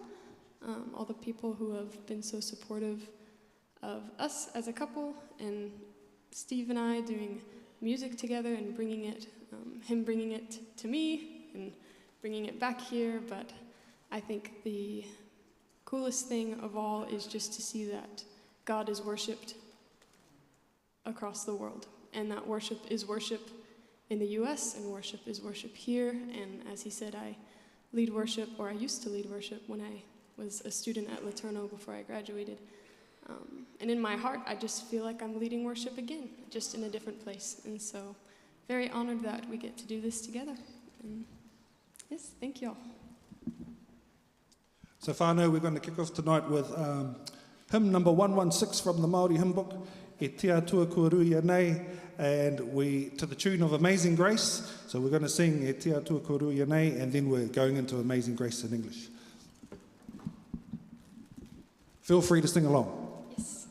all the people who have been so supportive of us as a couple, and Steve and I doing music together and bringing it, him bringing it to me and bringing it back here. But I think the coolest thing of all is just to see that God is worshipped across the world, and that worship is worship in the U.S. and worship is worship here. And as he said, I lead worship, or I used to lead worship when I was a student at Letourneau before I graduated. And in my heart, I just feel like I'm leading worship again, just in a different place. And so very honored that we get to do this together. And yes, thank you all. So whānau, we're going to kick off tonight with hymn number 116 from the Māori hymn book, E Te Atua Kua Ruia Nei, and we to the tune of Amazing Grace. So we're going to sing E Te Atua Kua Ruia Nei, and then we're going into Amazing Grace in English. Feel free to sing along. Yes.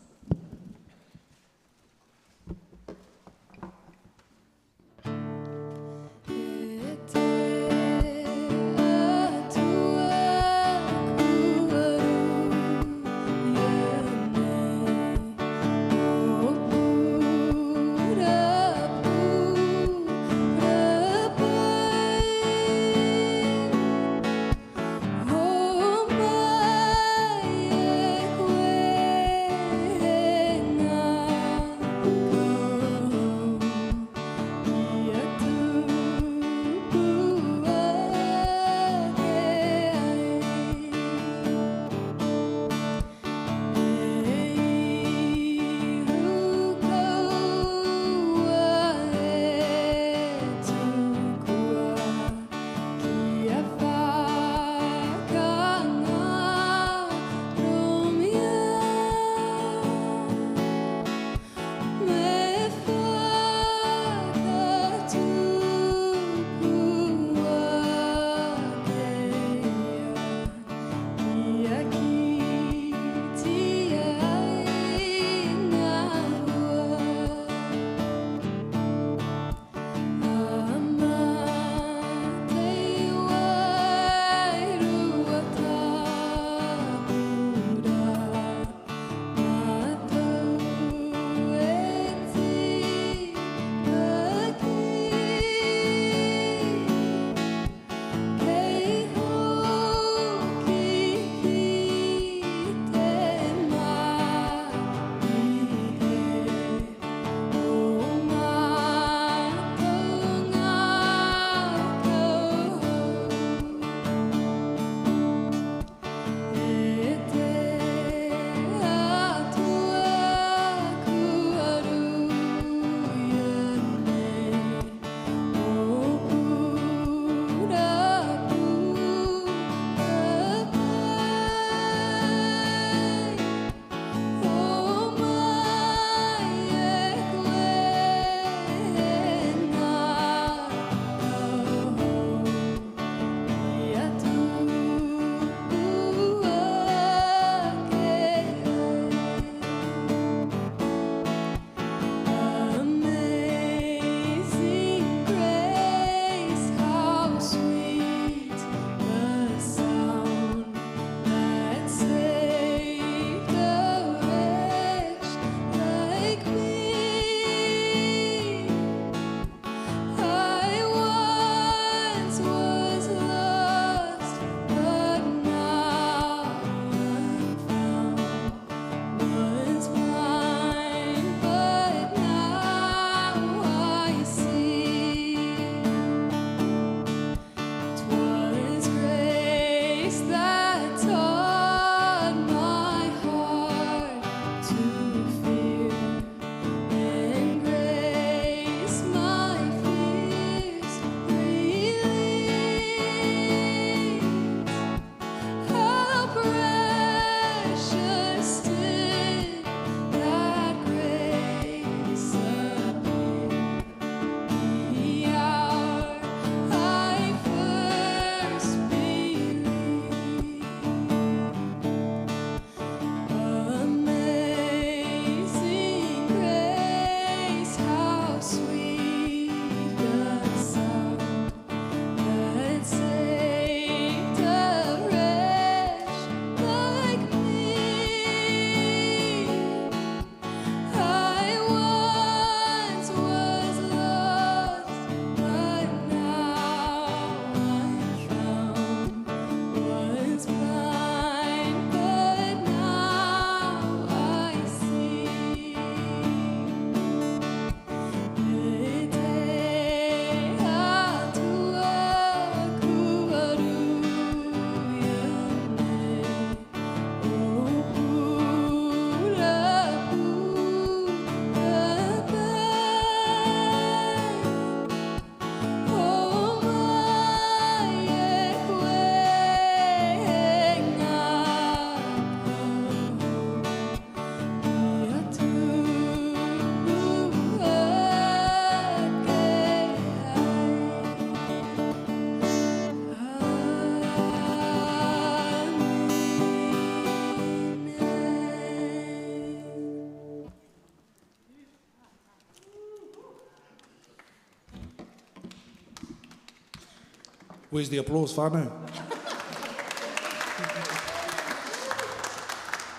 Where's the applause, whānau?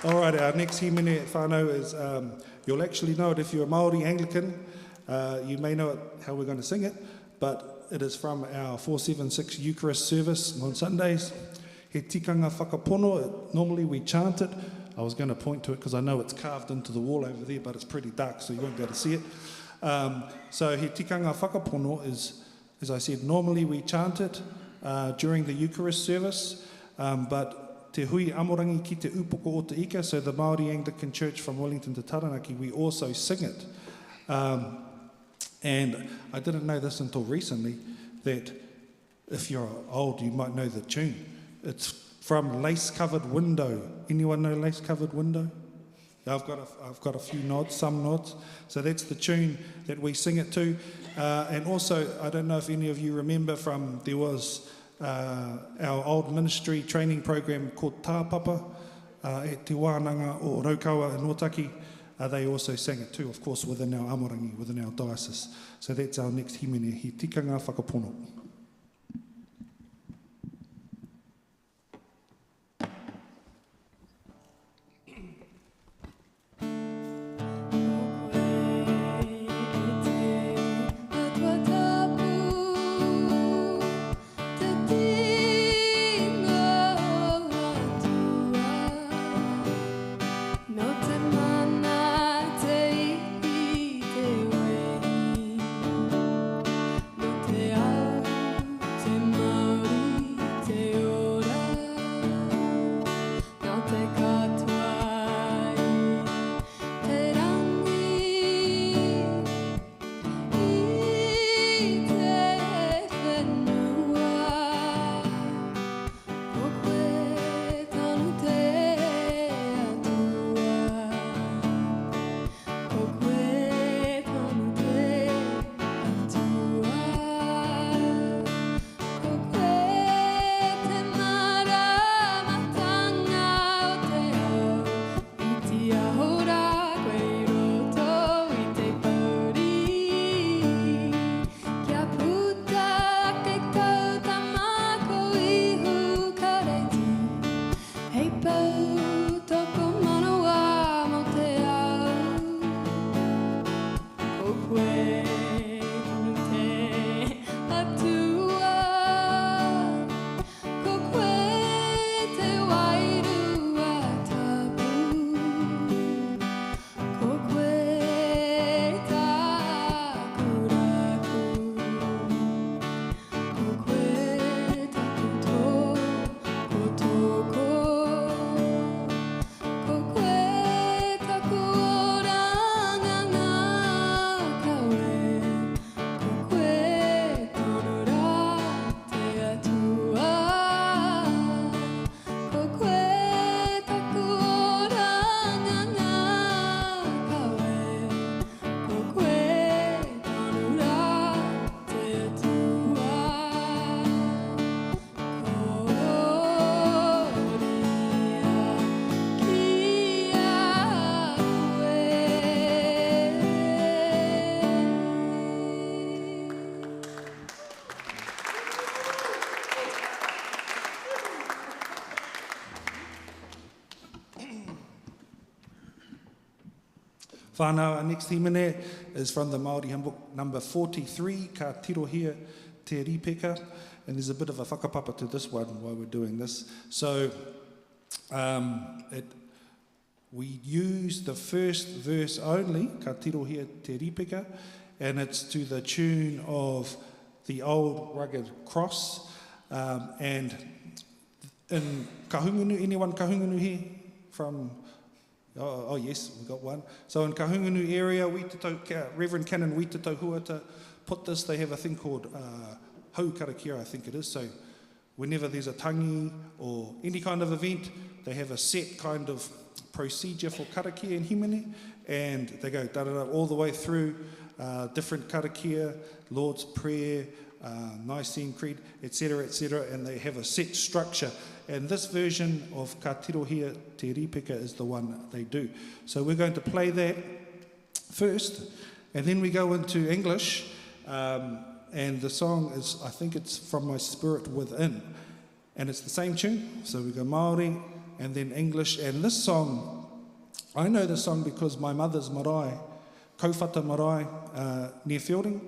All right, our next himene whānau is, um, you'll actually know it if you're a Māori Anglican. Uh, you may know it, how we're going to sing it, but it is from our 476 Eucharist service on Sundays. He tikanga whakapono, normally we chant it. I was going to point to it because I know it's carved into the wall over there, but it's pretty dark, so you won't be able to see it. Um, so he tikanga whakapono is, as I said, normally we chant it uh, during the Eucharist service, um, but Te Hui Amorangi ki te Upoko o Te Ika, so the Māori Anglican Church from Wellington to Taranaki, we also sing it. Um, and I didn't know this until recently, that if you're old, you might know the tune. It's from Lace Covered Window. Anyone know Lace Covered Window? I've got, a, I've got a few nods, some nods. So that's the tune that we sing it to. Uh, and also, I don't know if any of you remember from, there was uh, our old ministry training program called Tāpapa uh, at Te Wānanga o Raukawa in Ōtaki. Uh, they also sang it too, of course, within our amorangi, within our diocese. So that's our next himene, he tikanga whakapono. Whānau, our next himene is from the Māori hymn book number 43, Ka Tirohia Te Ripeka. And there's a bit of a whakapapa to this one while we're doing this. So um, it, we use the first verse only, Ka Tirohia Te Ripeka, and it's to the tune of the old rugged cross. Um, and in Kahungunu, anyone Kahungunu here from Oh, oh yes, we got one. So in Kahungunu area, Wītatau, Reverend Canon Wītatau Huata put this, they have a thing called uh, hau karakia, I think it is. So whenever there's a tangi or any kind of event, they have a set kind of procedure for karakia and himene, and they go da da da all the way through uh, different karakia, Lord's Prayer, uh, Nicene Creed, etc., etc., and they have a set structure. And this version of Ka Tirohia Te Ripeka is the one they do. So we're going to play that first, and then we go into English. Um, And the song is, I think it's From My Spirit Within. And it's the same tune, so we go Māori and then English. And this song, I know this song because my mother's marae, Kauwhata Marae, near Feilding,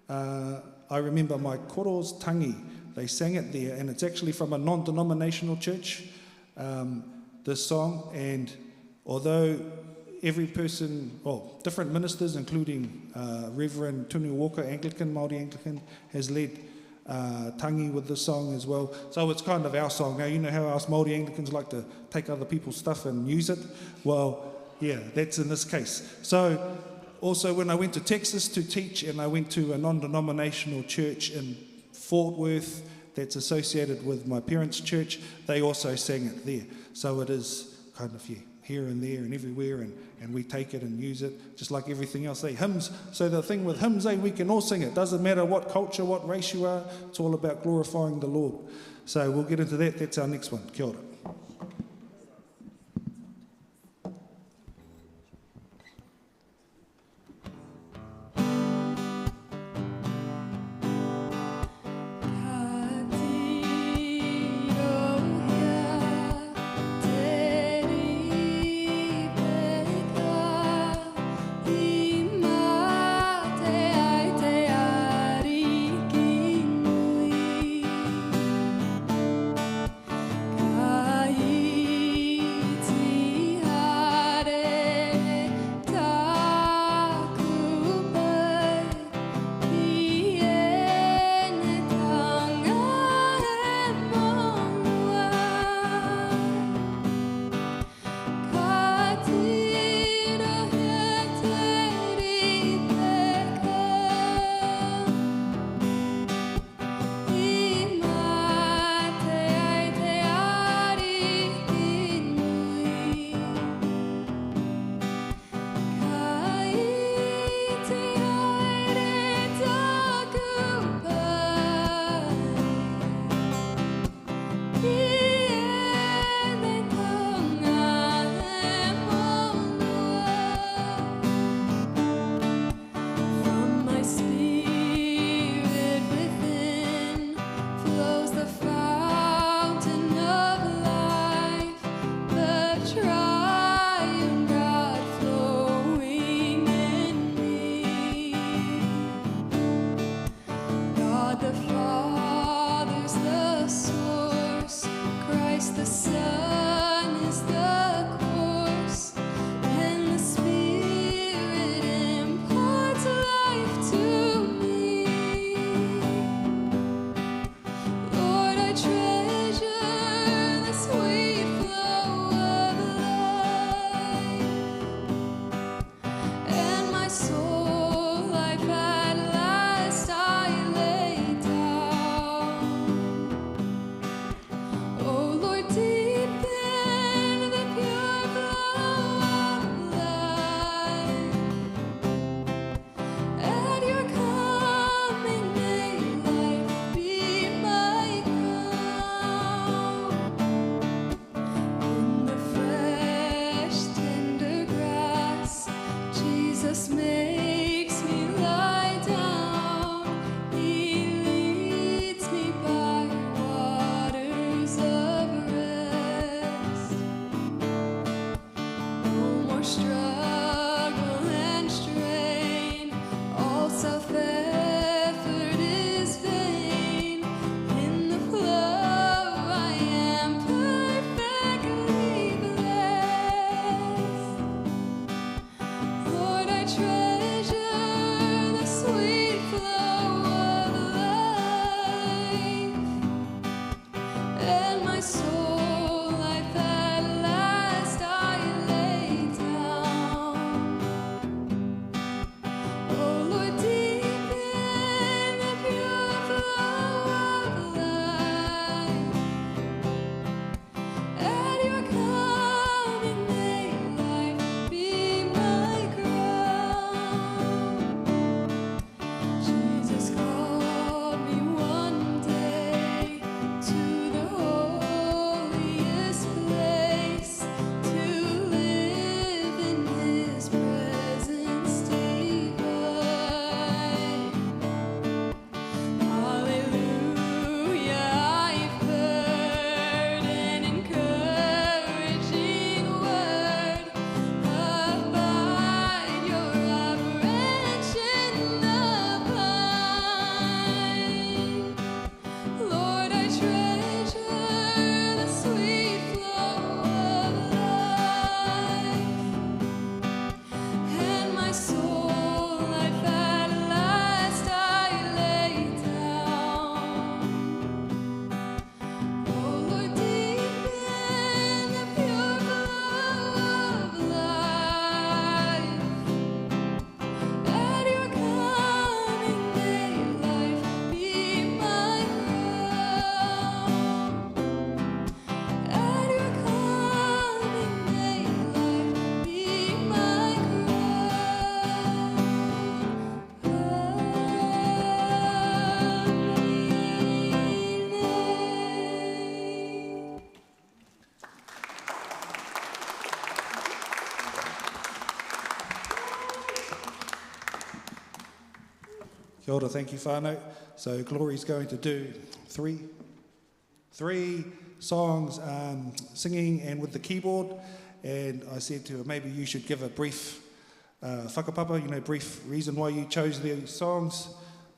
I remember my koro's tangi. They sang it there, and it's actually from a non-denominational church, this song. And although every person, well, different ministers, including Reverend Tunu Walker, Anglican, Māori Anglican, has led tangi with this song as well. So it's kind of our song. Now, you know how us Māori Anglicans like to take other people's stuff and use it? Well, yeah, that's in this case. So also when I went to Texas to teach, and I went to a non-denominational church in Fort Worth that's associated with my parents' church, they also sang it there. So it is kind of, yeah, here and there and everywhere, and we take it and use it just like everything else. Hymns. So the thing with hymns, we can all sing it. Doesn't matter what culture, what race you are, it's all about glorifying the Lord. So we'll get into that. That's our next one. Kia ora. Kia ora, thank you whānau. So Glory's going to do three, three songs, um, singing and with the keyboard. And I said to her, maybe you should give a brief uh, whakapapa, you know, brief reason why you chose these songs.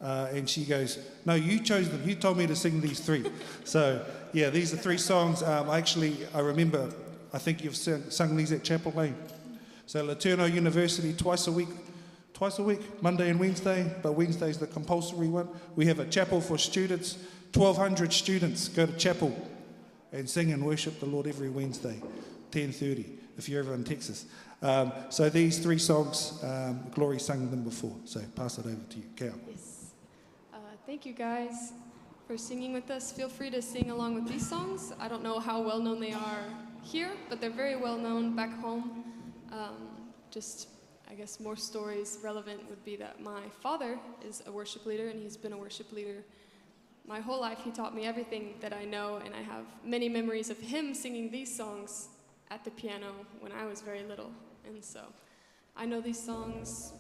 Uh, and she goes, No, you chose them. You told me to sing these three. so, yeah, these are three songs. Um, I actually, I remember, I think you've sung, sung these at Chapel Lane. So, LeTourneau University, twice a week, twice a week, Monday and Wednesday, but Wednesday's the compulsory one. We have a chapel for students. 1,200 students go to chapel and sing and worship the Lord every Wednesday, 10.30, if you're ever in Texas. Um, so these three songs, um, Glory sung them before. So pass it over to you, Cal. Yes. Uh, thank you guys for singing with us. Feel free to sing along with these songs. I don't know how well known they are here, but they're very well known back home. Um, just, I guess, more stories relevant would be that my father is a worship leader, and he's been a worship leader my whole life. He taught me everything that I know, and I have many memories of him singing these songs at the piano when I was very little. And so I know these songs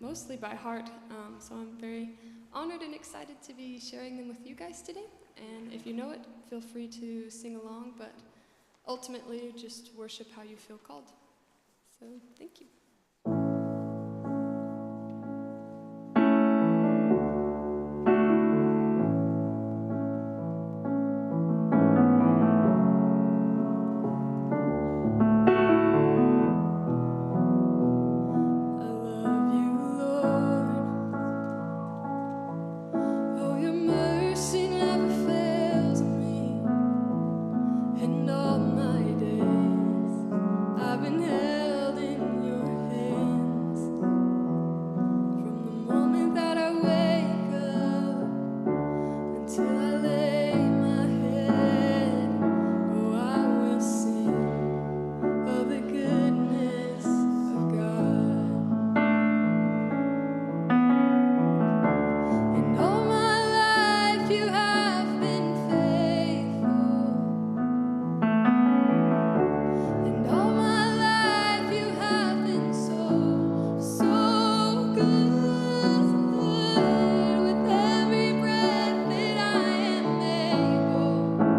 mostly by heart, um, so I'm very honored and excited to be sharing them with you guys today. And if you know it, feel free to sing along, but ultimately just worship how you feel called. So thank you. I love you, Lord. Oh, your mercy never fails me. In all my days, I've been held in your hands. From the moment that I wake up until I lay my head, oh, I will sing of the goodness of God. And all my life you have been faithful. And all my life you have been so, so good. With every breath that I am able,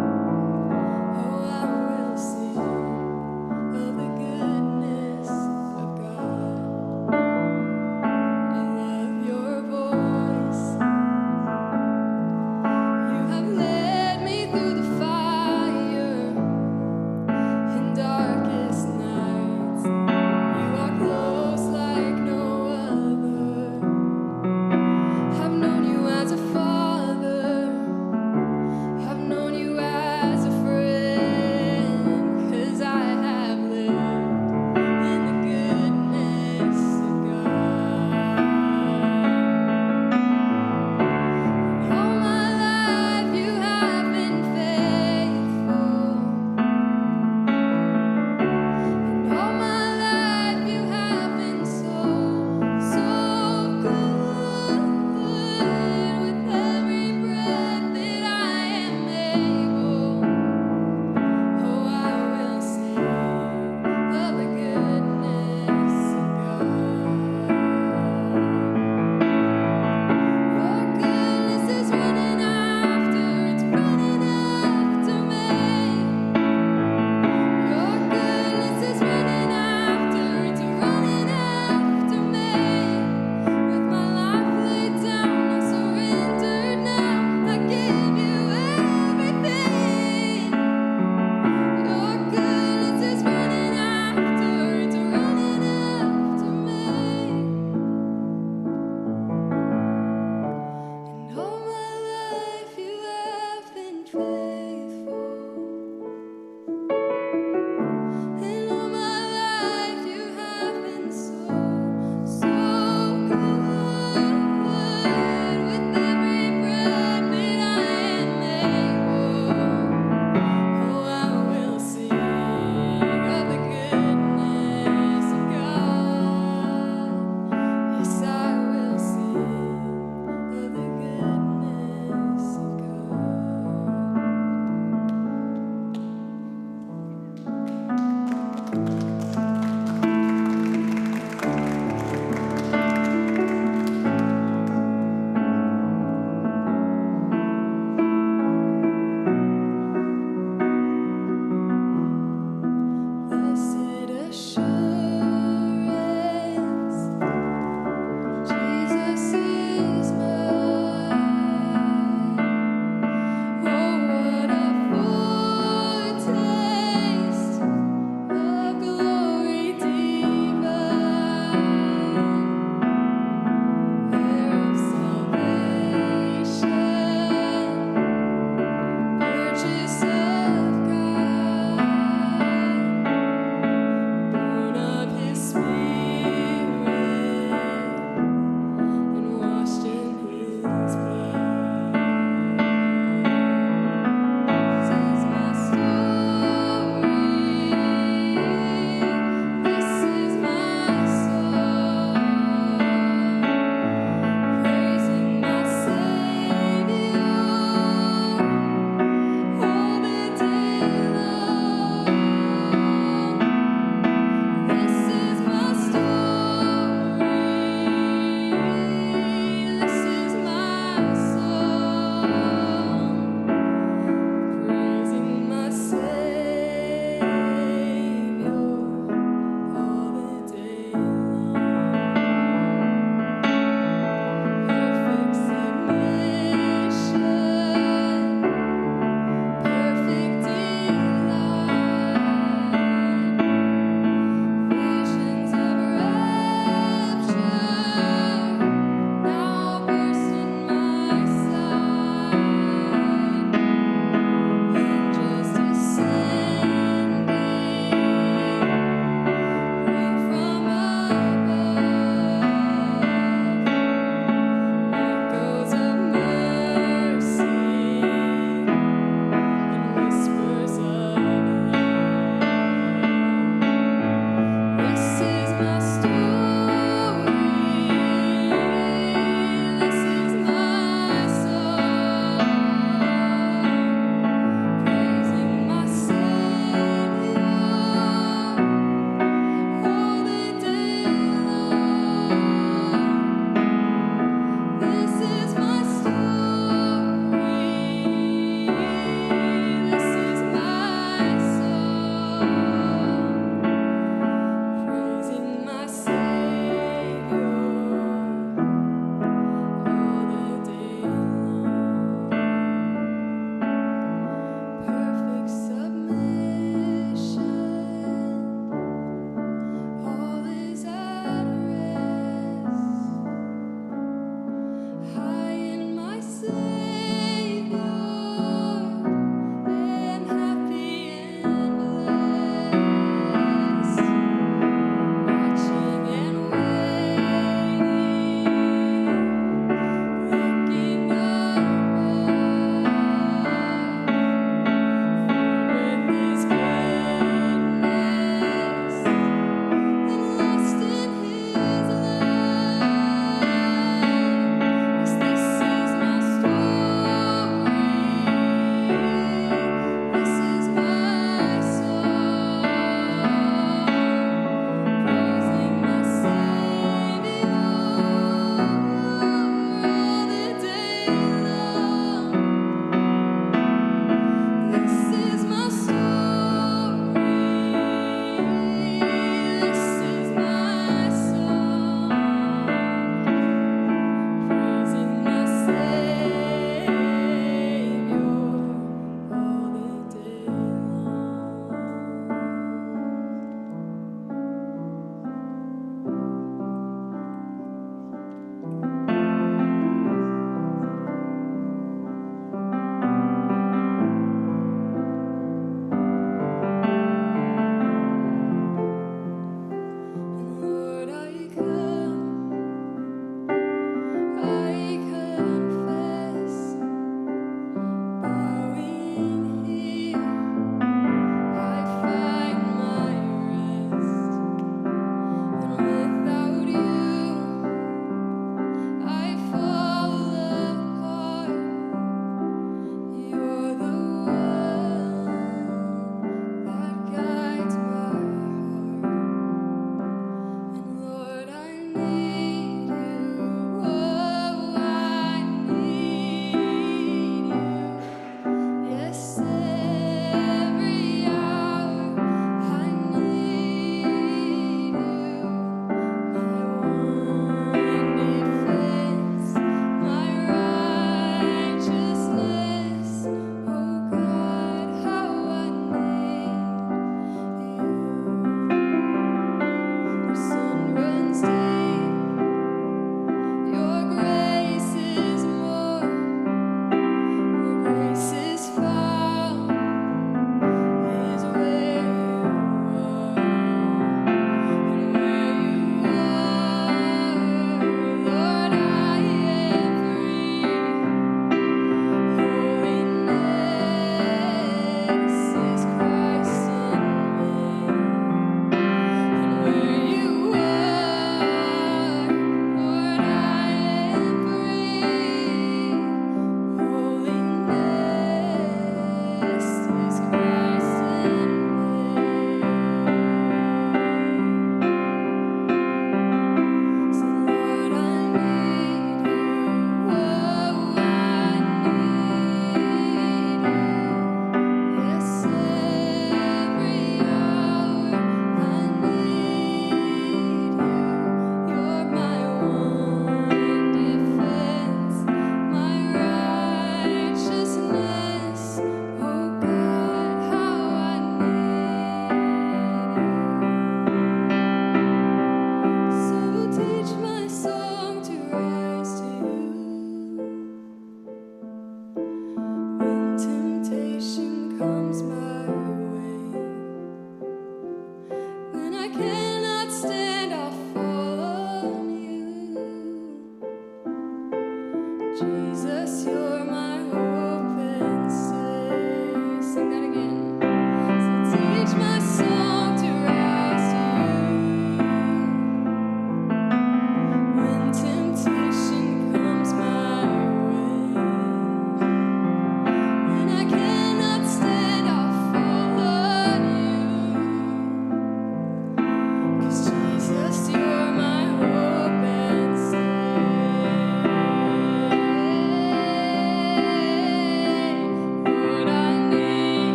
oh, I will sing of the goodness of God. I love your voice. You have led me through the fire in darkest nights. You are close like no other. I've known you as a father. I've known you as a friend. 'Cause I have lived in the goodness of God. All my life you have been faithful. And all my life you have been so, so good. With every breath that I am able, oh, I will sing of the goodness of God. Your goodness is running after, it's running after me. Your goodness is running after, it's running after me. With my life laid down, I surrender now. I give you everything. Your goodness is running after, it's running after me. And all my life you have been faithful. And all my life you have been so, so good. With every breath that I am able, oh, I will sing of the goodness of God. Yes, I will sing of the goodness of God.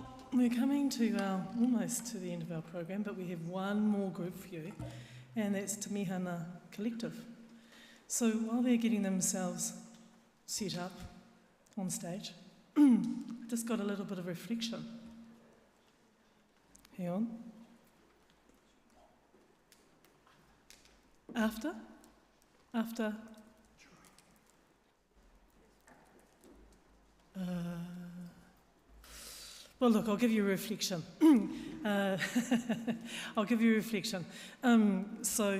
Well, we're coming to our, almost to the end of our program, but we have one more group for you, and that's Tamihana Collective. So while they're getting themselves set up on stage, I just got a little bit of reflection. Hang on. After? After? Uh, well, look, I'll give you a reflection. uh, I'll give you a reflection. Um, so,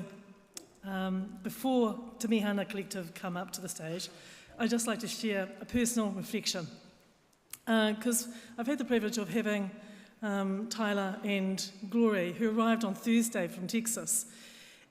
um, before Tamihana Collective come up to the stage, I'd just like to share a personal reflection. Because uh, I've had the privilege of having um, Tyler and Glory, who arrived on Thursday from Texas.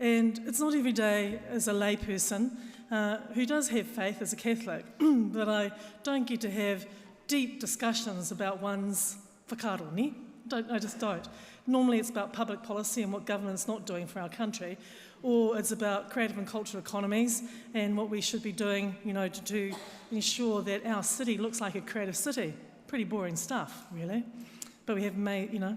And it's not every day as a layperson uh, who does have faith as a Catholic that I don't get to have deep discussions about one's whakaaro, ne? Don't, I just don't. Normally it's about public policy and what government's not doing for our country, or it's about creative and cultural economies and what we should be doing, you know, to, to ensure that our city looks like a creative city. Pretty boring stuff, really. But we have made, you know.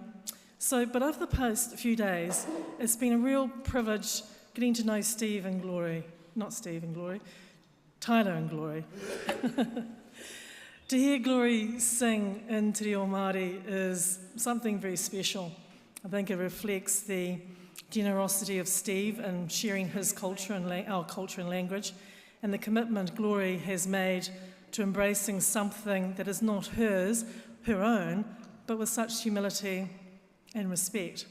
So, but over the past few days, it's been a real privilege getting to know Steve and Glory, not Steve and Glory, Tyler and Glory. to hear Glory sing in Te Reo Māori is something very special. I think it reflects the generosity of Steve in sharing his culture and our culture and language, and the commitment Glory has made to embracing something that is not hers, her own, but with such humility and respect.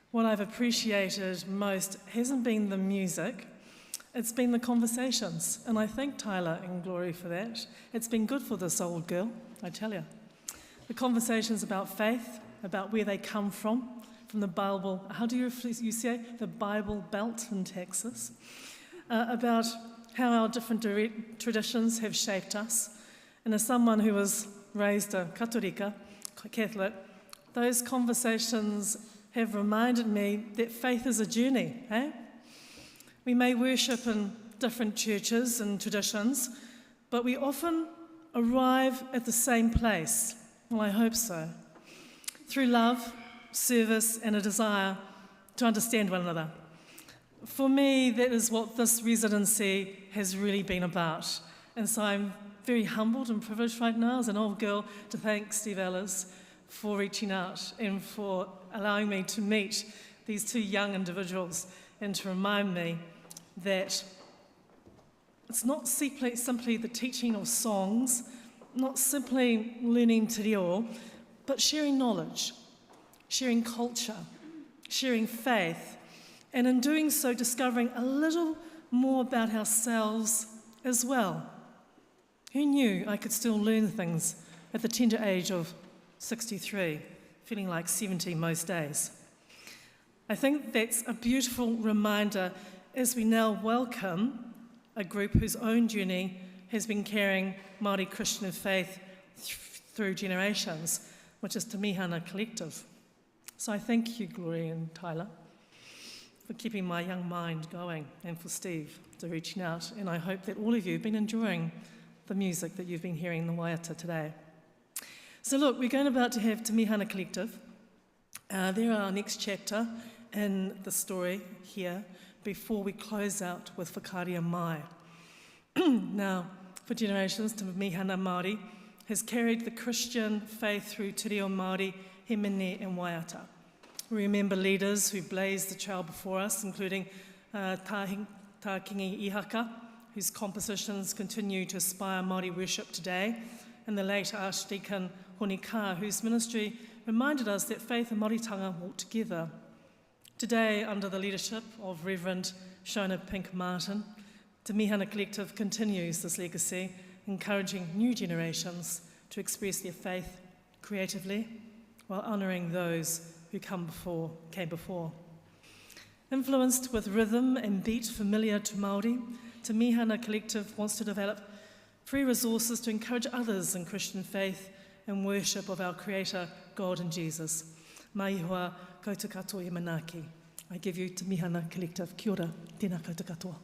What I've appreciated most hasn't been the music, it's been the conversations. And I thank Tyler and Glory for that. It's been good for this old girl, I tell you. The conversations about faith, about where they come from, from the Bible, how do you, you say the Bible Belt in Texas, uh, about how our different traditions have shaped us. And as someone who was raised a Katolika, Catholic, those conversations have reminded me that faith is a journey. Eh? We may worship in different churches and traditions, but we often arrive at the same place. Well, I hope so. Through love, service, and a desire to understand one another. For me, that is what this residency has really been about. And so I'm very humbled and privileged right now as an old girl to thank Steve Ellis for reaching out and for allowing me to meet these two young individuals and to remind me that it's not simply, simply the teaching of songs, not simply learning te reo, but sharing knowledge, sharing culture, sharing faith, and in doing so, discovering a little more about ourselves as well. Who knew I could still learn things at the tender age of 63, feeling like 70 most days? I think that's a beautiful reminder as we now welcome a group whose own journey has been carrying Māori Christian faith th- through generations, which is Te Mihana Collective. So I thank you, Gloria and Tyler, for keeping my young mind going and for Steve to reaching out. And I hope that all of you have been enjoying the music that you've been hearing in the waiata today. So look, we're going about to have Te Mihana Collective. Uh, they're our next chapter in the story here before we close out with Whakaria Mai. now, for generations, Te Mihana Māori has carried the Christian faith through Te Reo Māori, Hemene and Waiata. We remember leaders who blazed the trail before us, including uh, Tā, Tā Kingi Ihaka, whose compositions continue to inspire Māori worship today, and the late Archdeacon Honi Kaa, whose ministry reminded us that faith and Māoritanga walk together. Today, under the leadership of Reverend Shona Pink Martin, Te Mihana Collective continues this legacy, encouraging new generations to express their faith creatively while honouring those who come before, came before. Influenced with rhythm and beat familiar to Māori, Te Mihana Collective wants to develop free resources to encourage others in Christian faith and worship of our Creator, God and Jesus. Maihua koutou katoa i manaaki. I give you Te Mihana Collective. Kia ora, tēnā koutou katoa.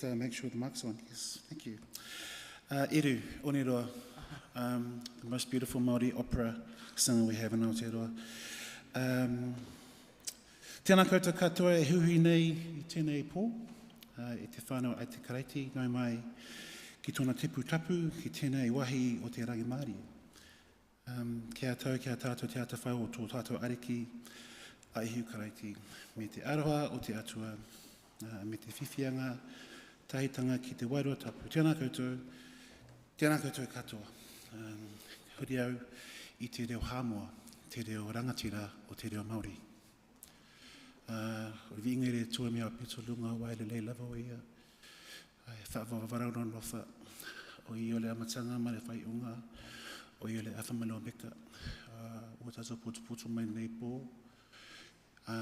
Just make sure the mic's on. Yes, thank you. Eru Oneroa, the most beautiful Māori opera singer we have in Aotearoa. Tēnā koutou katoa e huhui nei i tēnei pō, e te whānau a te Karaiti, nau mai ki tōna tepu tapu, ki tēnei wahi o te rangimārie. Kia tau, kia tātou te atawhai o tō tātou ariki a Ihu Karaiti, me te aroha o te Atua, me te whiwhianga tahitanga ki te wairua tapu. Tēnā koutou, tēnā koutou katoa. Huri au i te reo Hāmoa, te reo rangatira o te reo Māori. O le viiga i le Atua me au pito luga aua e lelei lava o ia. E whaavavavarau alofa o ia o le amataga ma le faaiuga o ia o le afa ma le omeka. Ua tatou potopoto mai lenei pō. E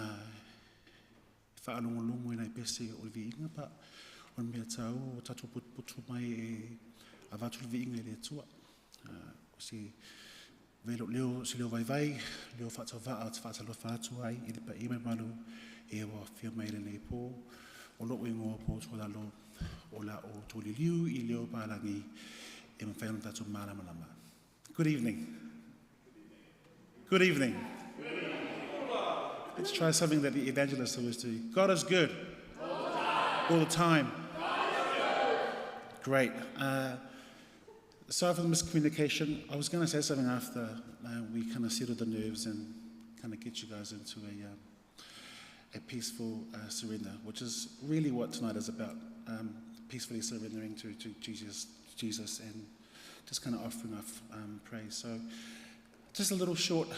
whaalogologo i nai pese o le viiga pa o le mea tāua ua tatou potopoto mai e avatu le viiga i le Atua. O se velo leo, se leo vaivai, leo whaatava'a o te whaatalofa atu ai i le paia ma le mamalu e ua afio mai lenei pō. O lo'u ingoa Paul Tualalo o la o tō liliu i leo pālagi e mawhai ona tātou māramarama. Good evening. Good evening. Let's try something that the evangelists always do. God is good. All the time. Great. Sorry for the miscommunication. I was going to say something after we kind of settled the nerves and kind of get you guys into a peaceful surrender, which is really what tonight is about, peacefully surrendering to Jesus and just kind of offering up praise. So just a little short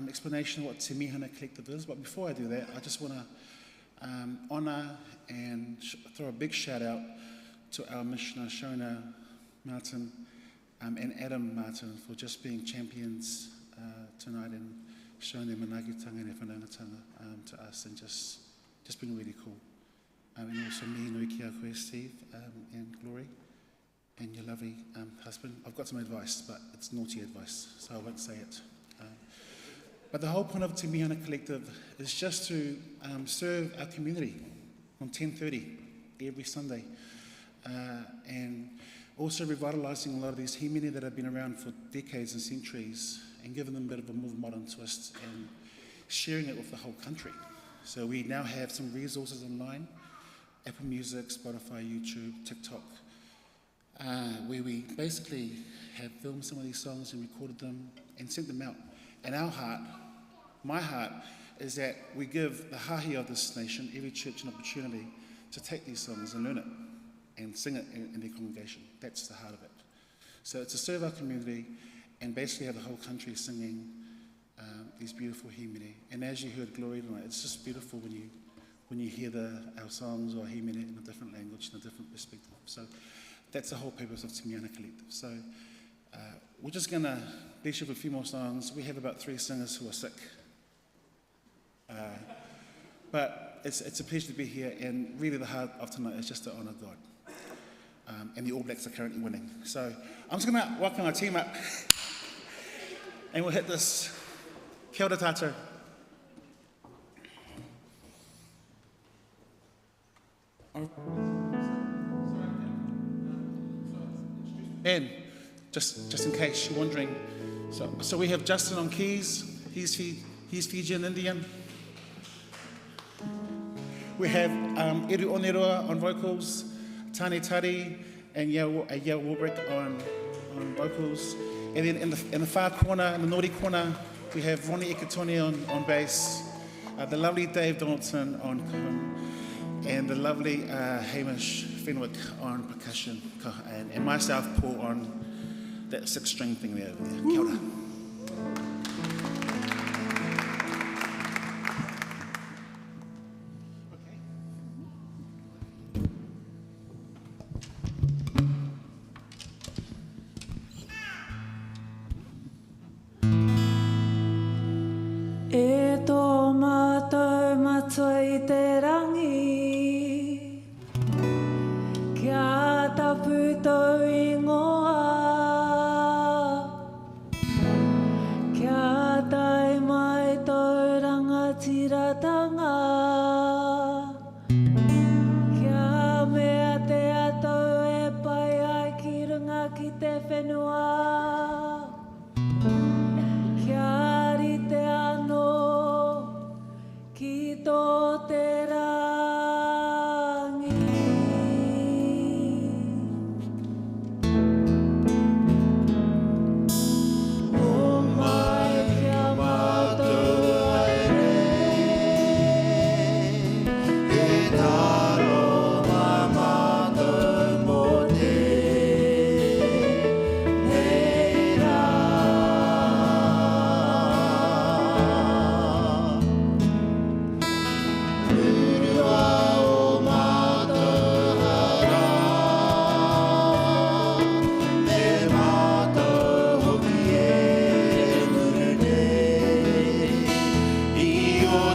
explanation of what Te Mihana Collective is, but before I do that, I just want to honour and throw a big shout out to our missioner, Shona Martin, and Adam Martin for just being champions tonight and showing their manaakitanga and their whanaungatanga to us and just being really cool. And also mihi nui ki a koe, Steve, and Glory, and your lovely husband. I've got some advice, but it's naughty advice, so I won't say it. But the whole point of Te Mihana Collective is just to serve our community on 10:30 every Sunday, and also revitalising a lot of these himene that have been around for decades and centuries and giving them a bit of a more modern twist and sharing it with the whole country. So we now have some resources online, Apple Music, Spotify, YouTube, TikTok, where we basically have filmed some of these songs and recorded them and sent them out. And our heart, my heart, is that we give the hahi of this nation, every church, an opportunity to take these songs and learn it and sing it in their congregation. That's the heart of it. So it's to serve our community and basically have the whole country singing these beautiful himene. And as you heard Glory tonight, it's just beautiful when you hear our songs or himene in a different language, in a different perspective. So that's the whole purpose of Te Mihana Collective. So we're just going to bless you with a few more songs. We have about 3 singers who are sick. But it's a pleasure to be here, and really the heart of tonight is just to honour God. And the All Blacks are currently winning. So I'm just going to welcome our team up, and we'll hit this. Kia ora tātou. And just in case you're wondering, so we have Justin on keys. He's Fijian Indian. We have Eru Oneroa on vocals, Tane Tari and Yeo Warbrick on vocals. And then in the far corner, in the naughty corner, we have Ronnie Eketone on bass, the lovely Dave Donaldson on cajon, and the lovely Hamish Fenwick on percussion, and myself, Paul, on that 6-string thing there over there. Kia ora. E tō mātou matua i te rangi, kia tapu tō ingoa, kia tae mai tō rangatiratanga, kia mea te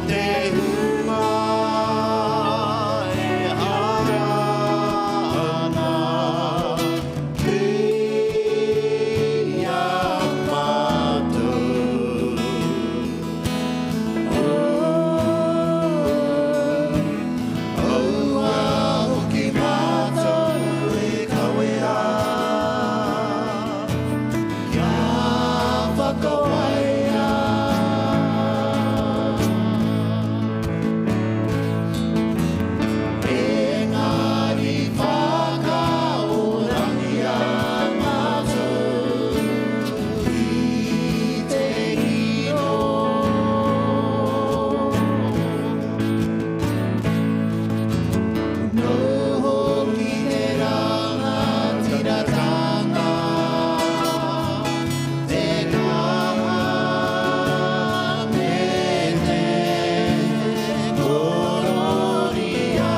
te hunga e hara ana ki a mātou. Aua hoki mātou e kawea, kia whakawaia. Engari whakaorangia mātou i te kino. Noho ki te rangatiratanga, te kaha me te kororia.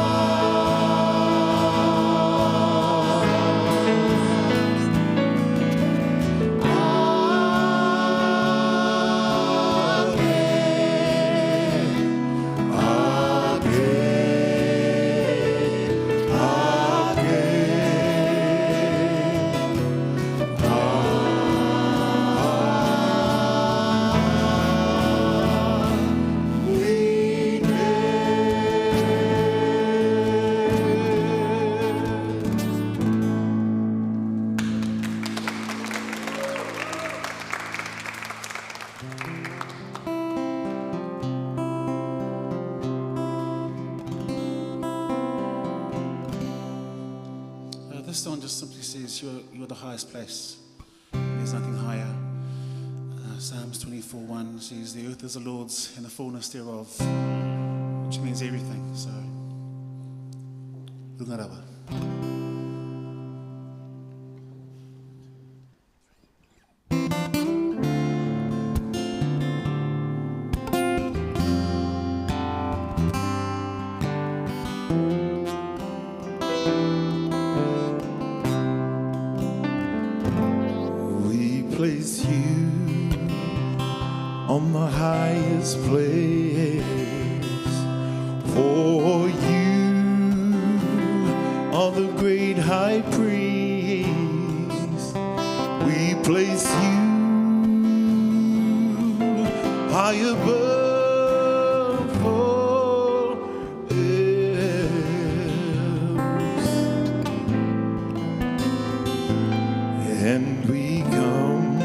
This song just simply says, you're the highest place. There's nothing higher. Psalms 24:1 says, the earth is the Lord's and the fullness thereof, which means everything. So, runga rawa. We place you on the highest place, for you are the great high priest. We place you high above all else. And we come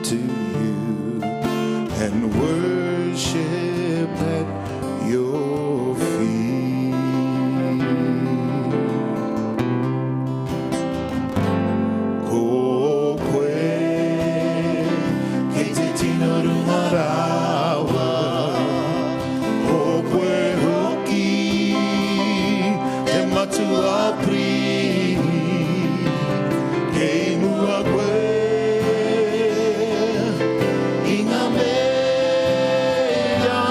to you and worship at your feet. Ko koe, kei te tino runga rawa. Ko koe hoki, te matua prihi. Kei mua koe, i ngā mea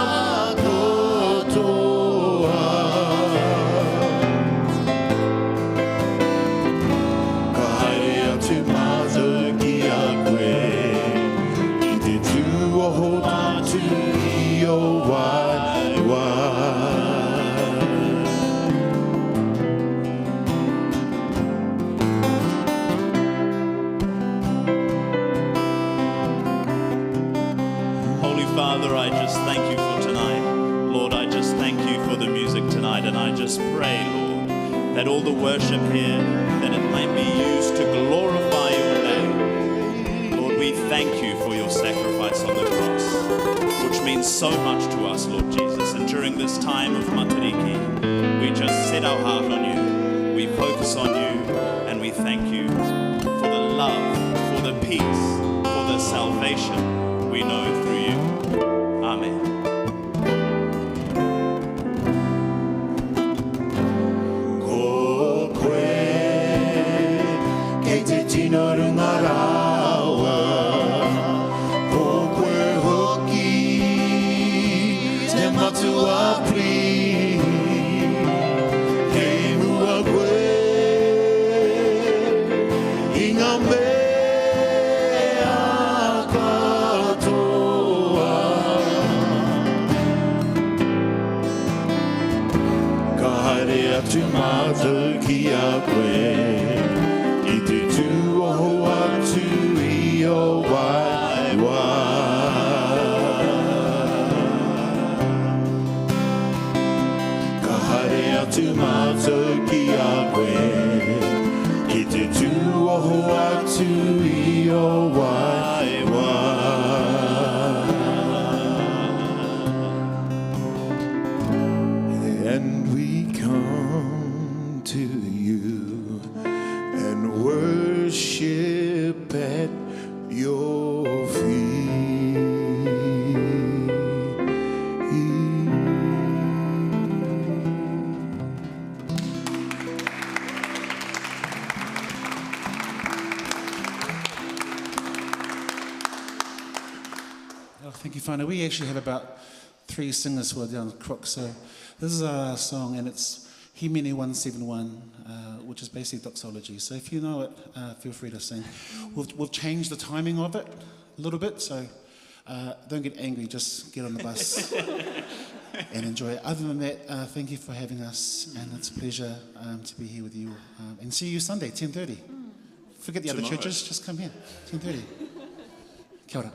katoa. Ka haere atu mātou ki a koe, ki te tūoho atu i o waewae. Holy Father, I just thank you for tonight. Lord, I just thank you for the music tonight, and I just pray, Lord, that all the worship here, that it might be used to glorify your name. Lord, we thank you for your sacrifice on the cross, which means so much to us, Lord Jesus. And during this time of Matariki, we just set our heart on you, we focus on you, and we thank you for the love, for the peace, for the salvation we know through you. Amen. Ko koe, kei te tino runga rawa. Ko koe hoki, te matua prihi. Kei mua koe, i ngā mea katoa. haere atu mātou ki a koe, ki te tūoho atu i o waewae. Ka haere atu mātou ki a koe, ki te tūoho atu i o waewae. And we come to you and worship at your feet. Oh, thank you, whānau. We actually have about 3 singers who are down the crook. So this is our song, and it's Himene 171, which is basically doxology. So if you know it, feel free to sing. We'll change the timing of it a little bit, so don't get angry, just get on the bus and enjoy it. Other than that, thank you for having us, and it's a pleasure to be here with you. And see you Sunday, 10:30. Forget the other Tomorrow. churches, just come here, 10:30. Kia ora.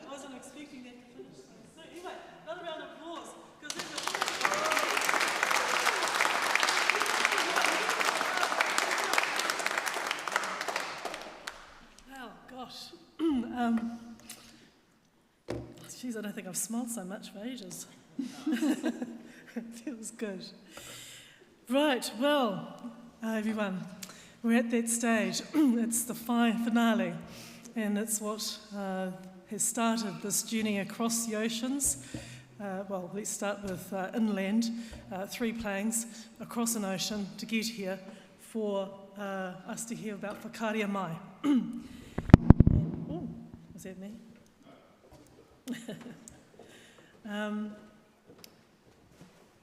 I wasn't expecting that to finish. So anyway, another round of applause, because there's a Jeez, I don't think I've smiled so much for ages. Feels good. Right, well, everyone, we're at that stage. It's the finale, and it's what has started this journey across the oceans. Well, let's start with inland, 3 planes across an ocean to get here for us to hear about Whakaaria Mai. Oh, was that me?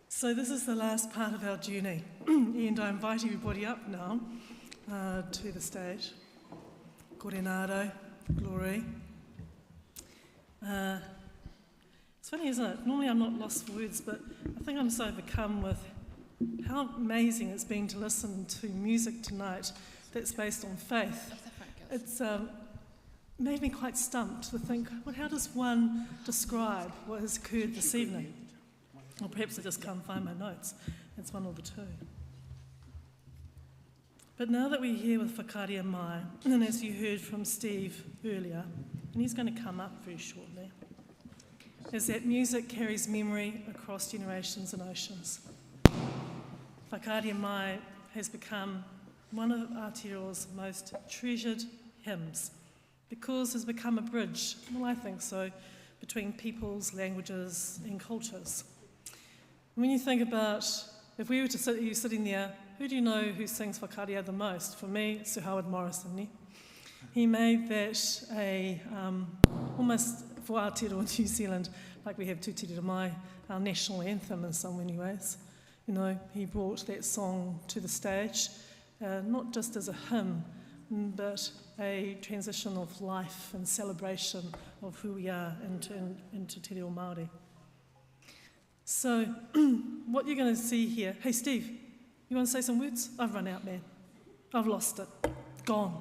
So this is the last part of our journey, and I invite everybody up now to the stage. Korenaro, Glory. It's funny, isn't it? Normally I'm not lost for words, but I think I'm so overcome with how amazing it's been to listen to music tonight that's based on faith. It's made me quite stumped to think, well, how does one describe what has occurred this evening? Or perhaps I just can't find my notes. It's one or the two. But now that we're here with Whakaaria Mai, and as you heard from Steve earlier, and he's going to come up very shortly, is that music carries memory across generations and oceans. Whakaaria Mai has become one of Aotearoa's most treasured hymns because it's become a bridge, well, I think so, between peoples, languages and cultures. When you think about, if we were to sit, you sitting there, who do you know who sings Whakaaria the most? For me, it's Sir Howard Morrison. Eh? He made that a, almost for Aotearoa New Zealand, like we have Tūtiri Mai, our national anthem in so many ways. You know, he brought that song to the stage, not just as a hymn, but a transition of life and celebration of who we are into Te Reo Māori. So, what you're going to see here... Hey, Steve, you want to say some words? I've run out, man. I've lost it. Gone.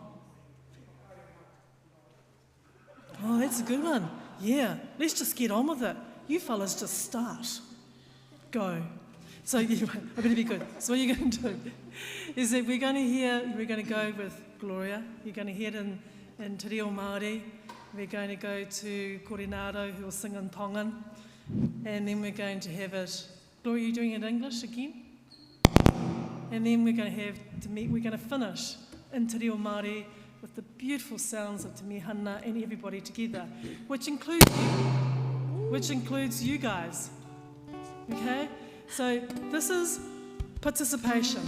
Oh, that's a good one. Yeah, let's just get on with it. You fellas just start. Go. So, yeah, I better be good. So what you're going to do is that we're going to hear, we're going to go with Gloria. You're going to hear it in Te Reo Māori. We're going to go to Korenaro, who will sing in Tongan. And then we're going to have it, Gloria, you're doing it in English again? And then we're going to have to meet, we're going to finish in Te Reo Māori with the beautiful sounds of Te Mihana and everybody together, which includes you, which includes you guys. Okay? So this is participation.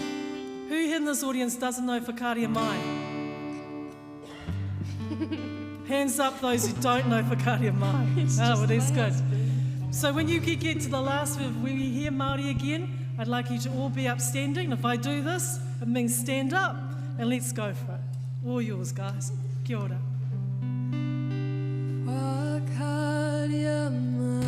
Who in this audience doesn't know Whakaaria Mai? Hands up those who don't know Whakaaria Mai. Oh, well, that's good. So when you get to the last, when we hear Māori again, I'd like you to all be upstanding. If I do this, it means stand up and let's go for it. All yours, guys. Kia ora. Whakaaria mai,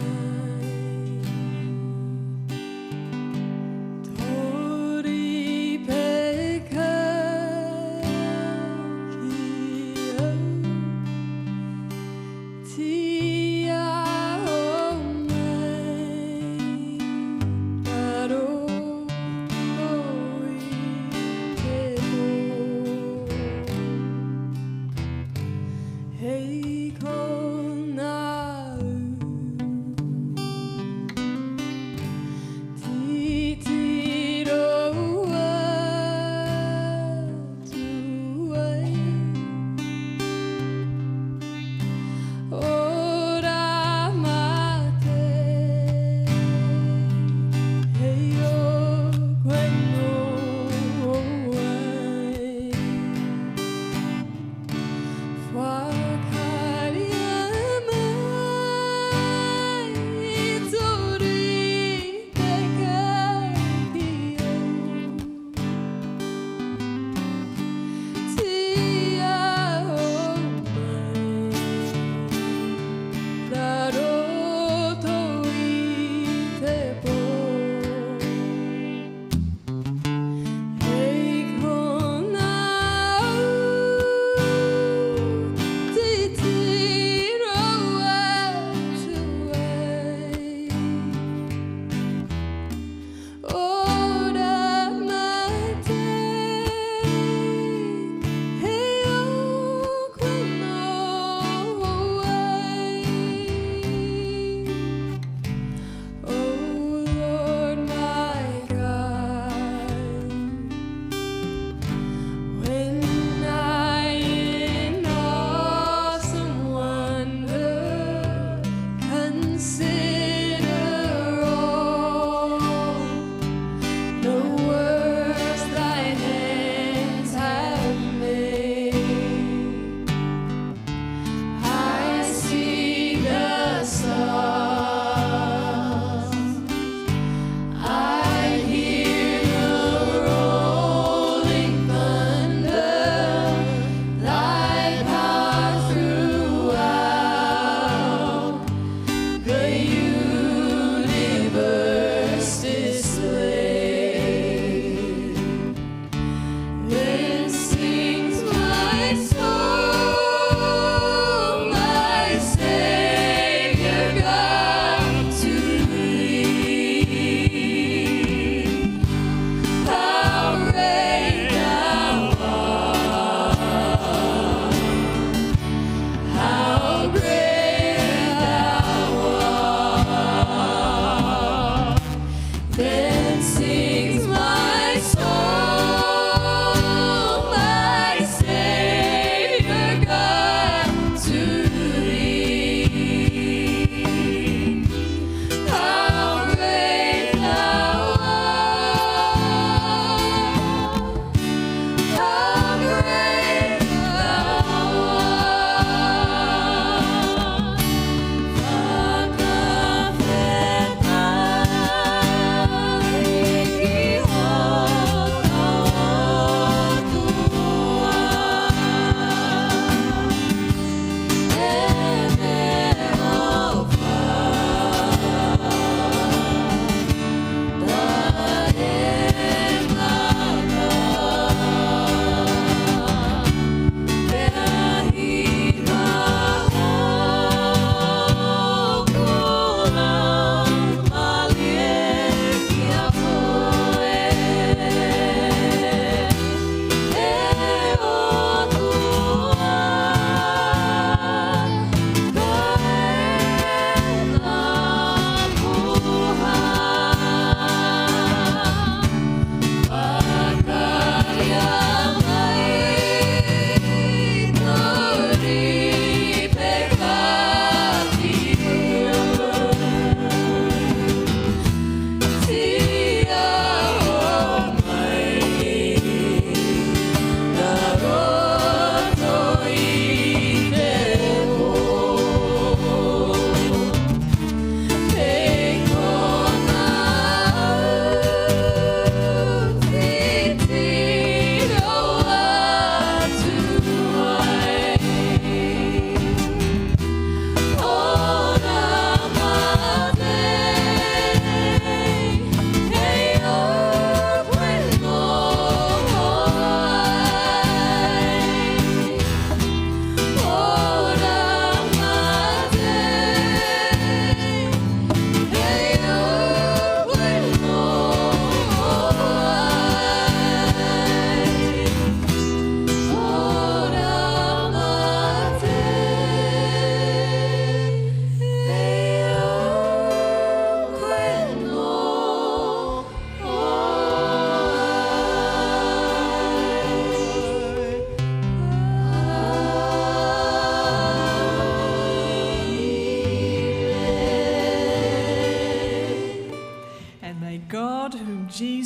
tori peka ki au, tia o mai, raro o i te pō.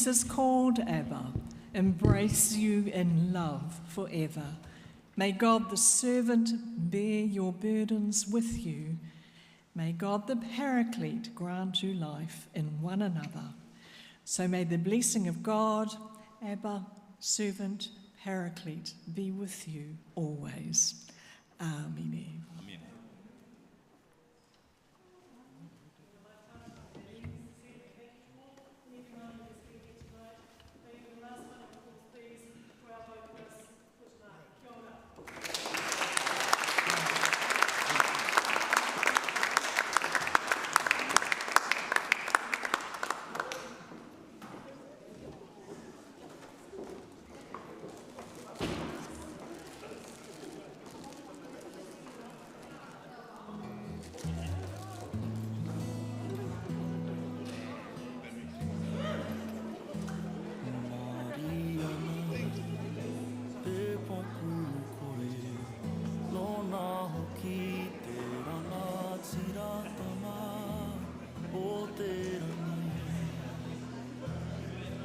Jesus called Abba embrace you in love forever. May God the servant bear your burdens with you. May God the Paraclete grant you life in one another. So may the blessing of God, Abba, servant, Paraclete, be with you always. Amen. Amen. Te paku kore, nōna hoki te rangatiratanga o te rangi.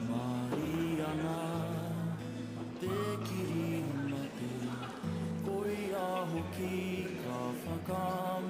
Mariana, te kiri mate, koia hoki ka whakamatea.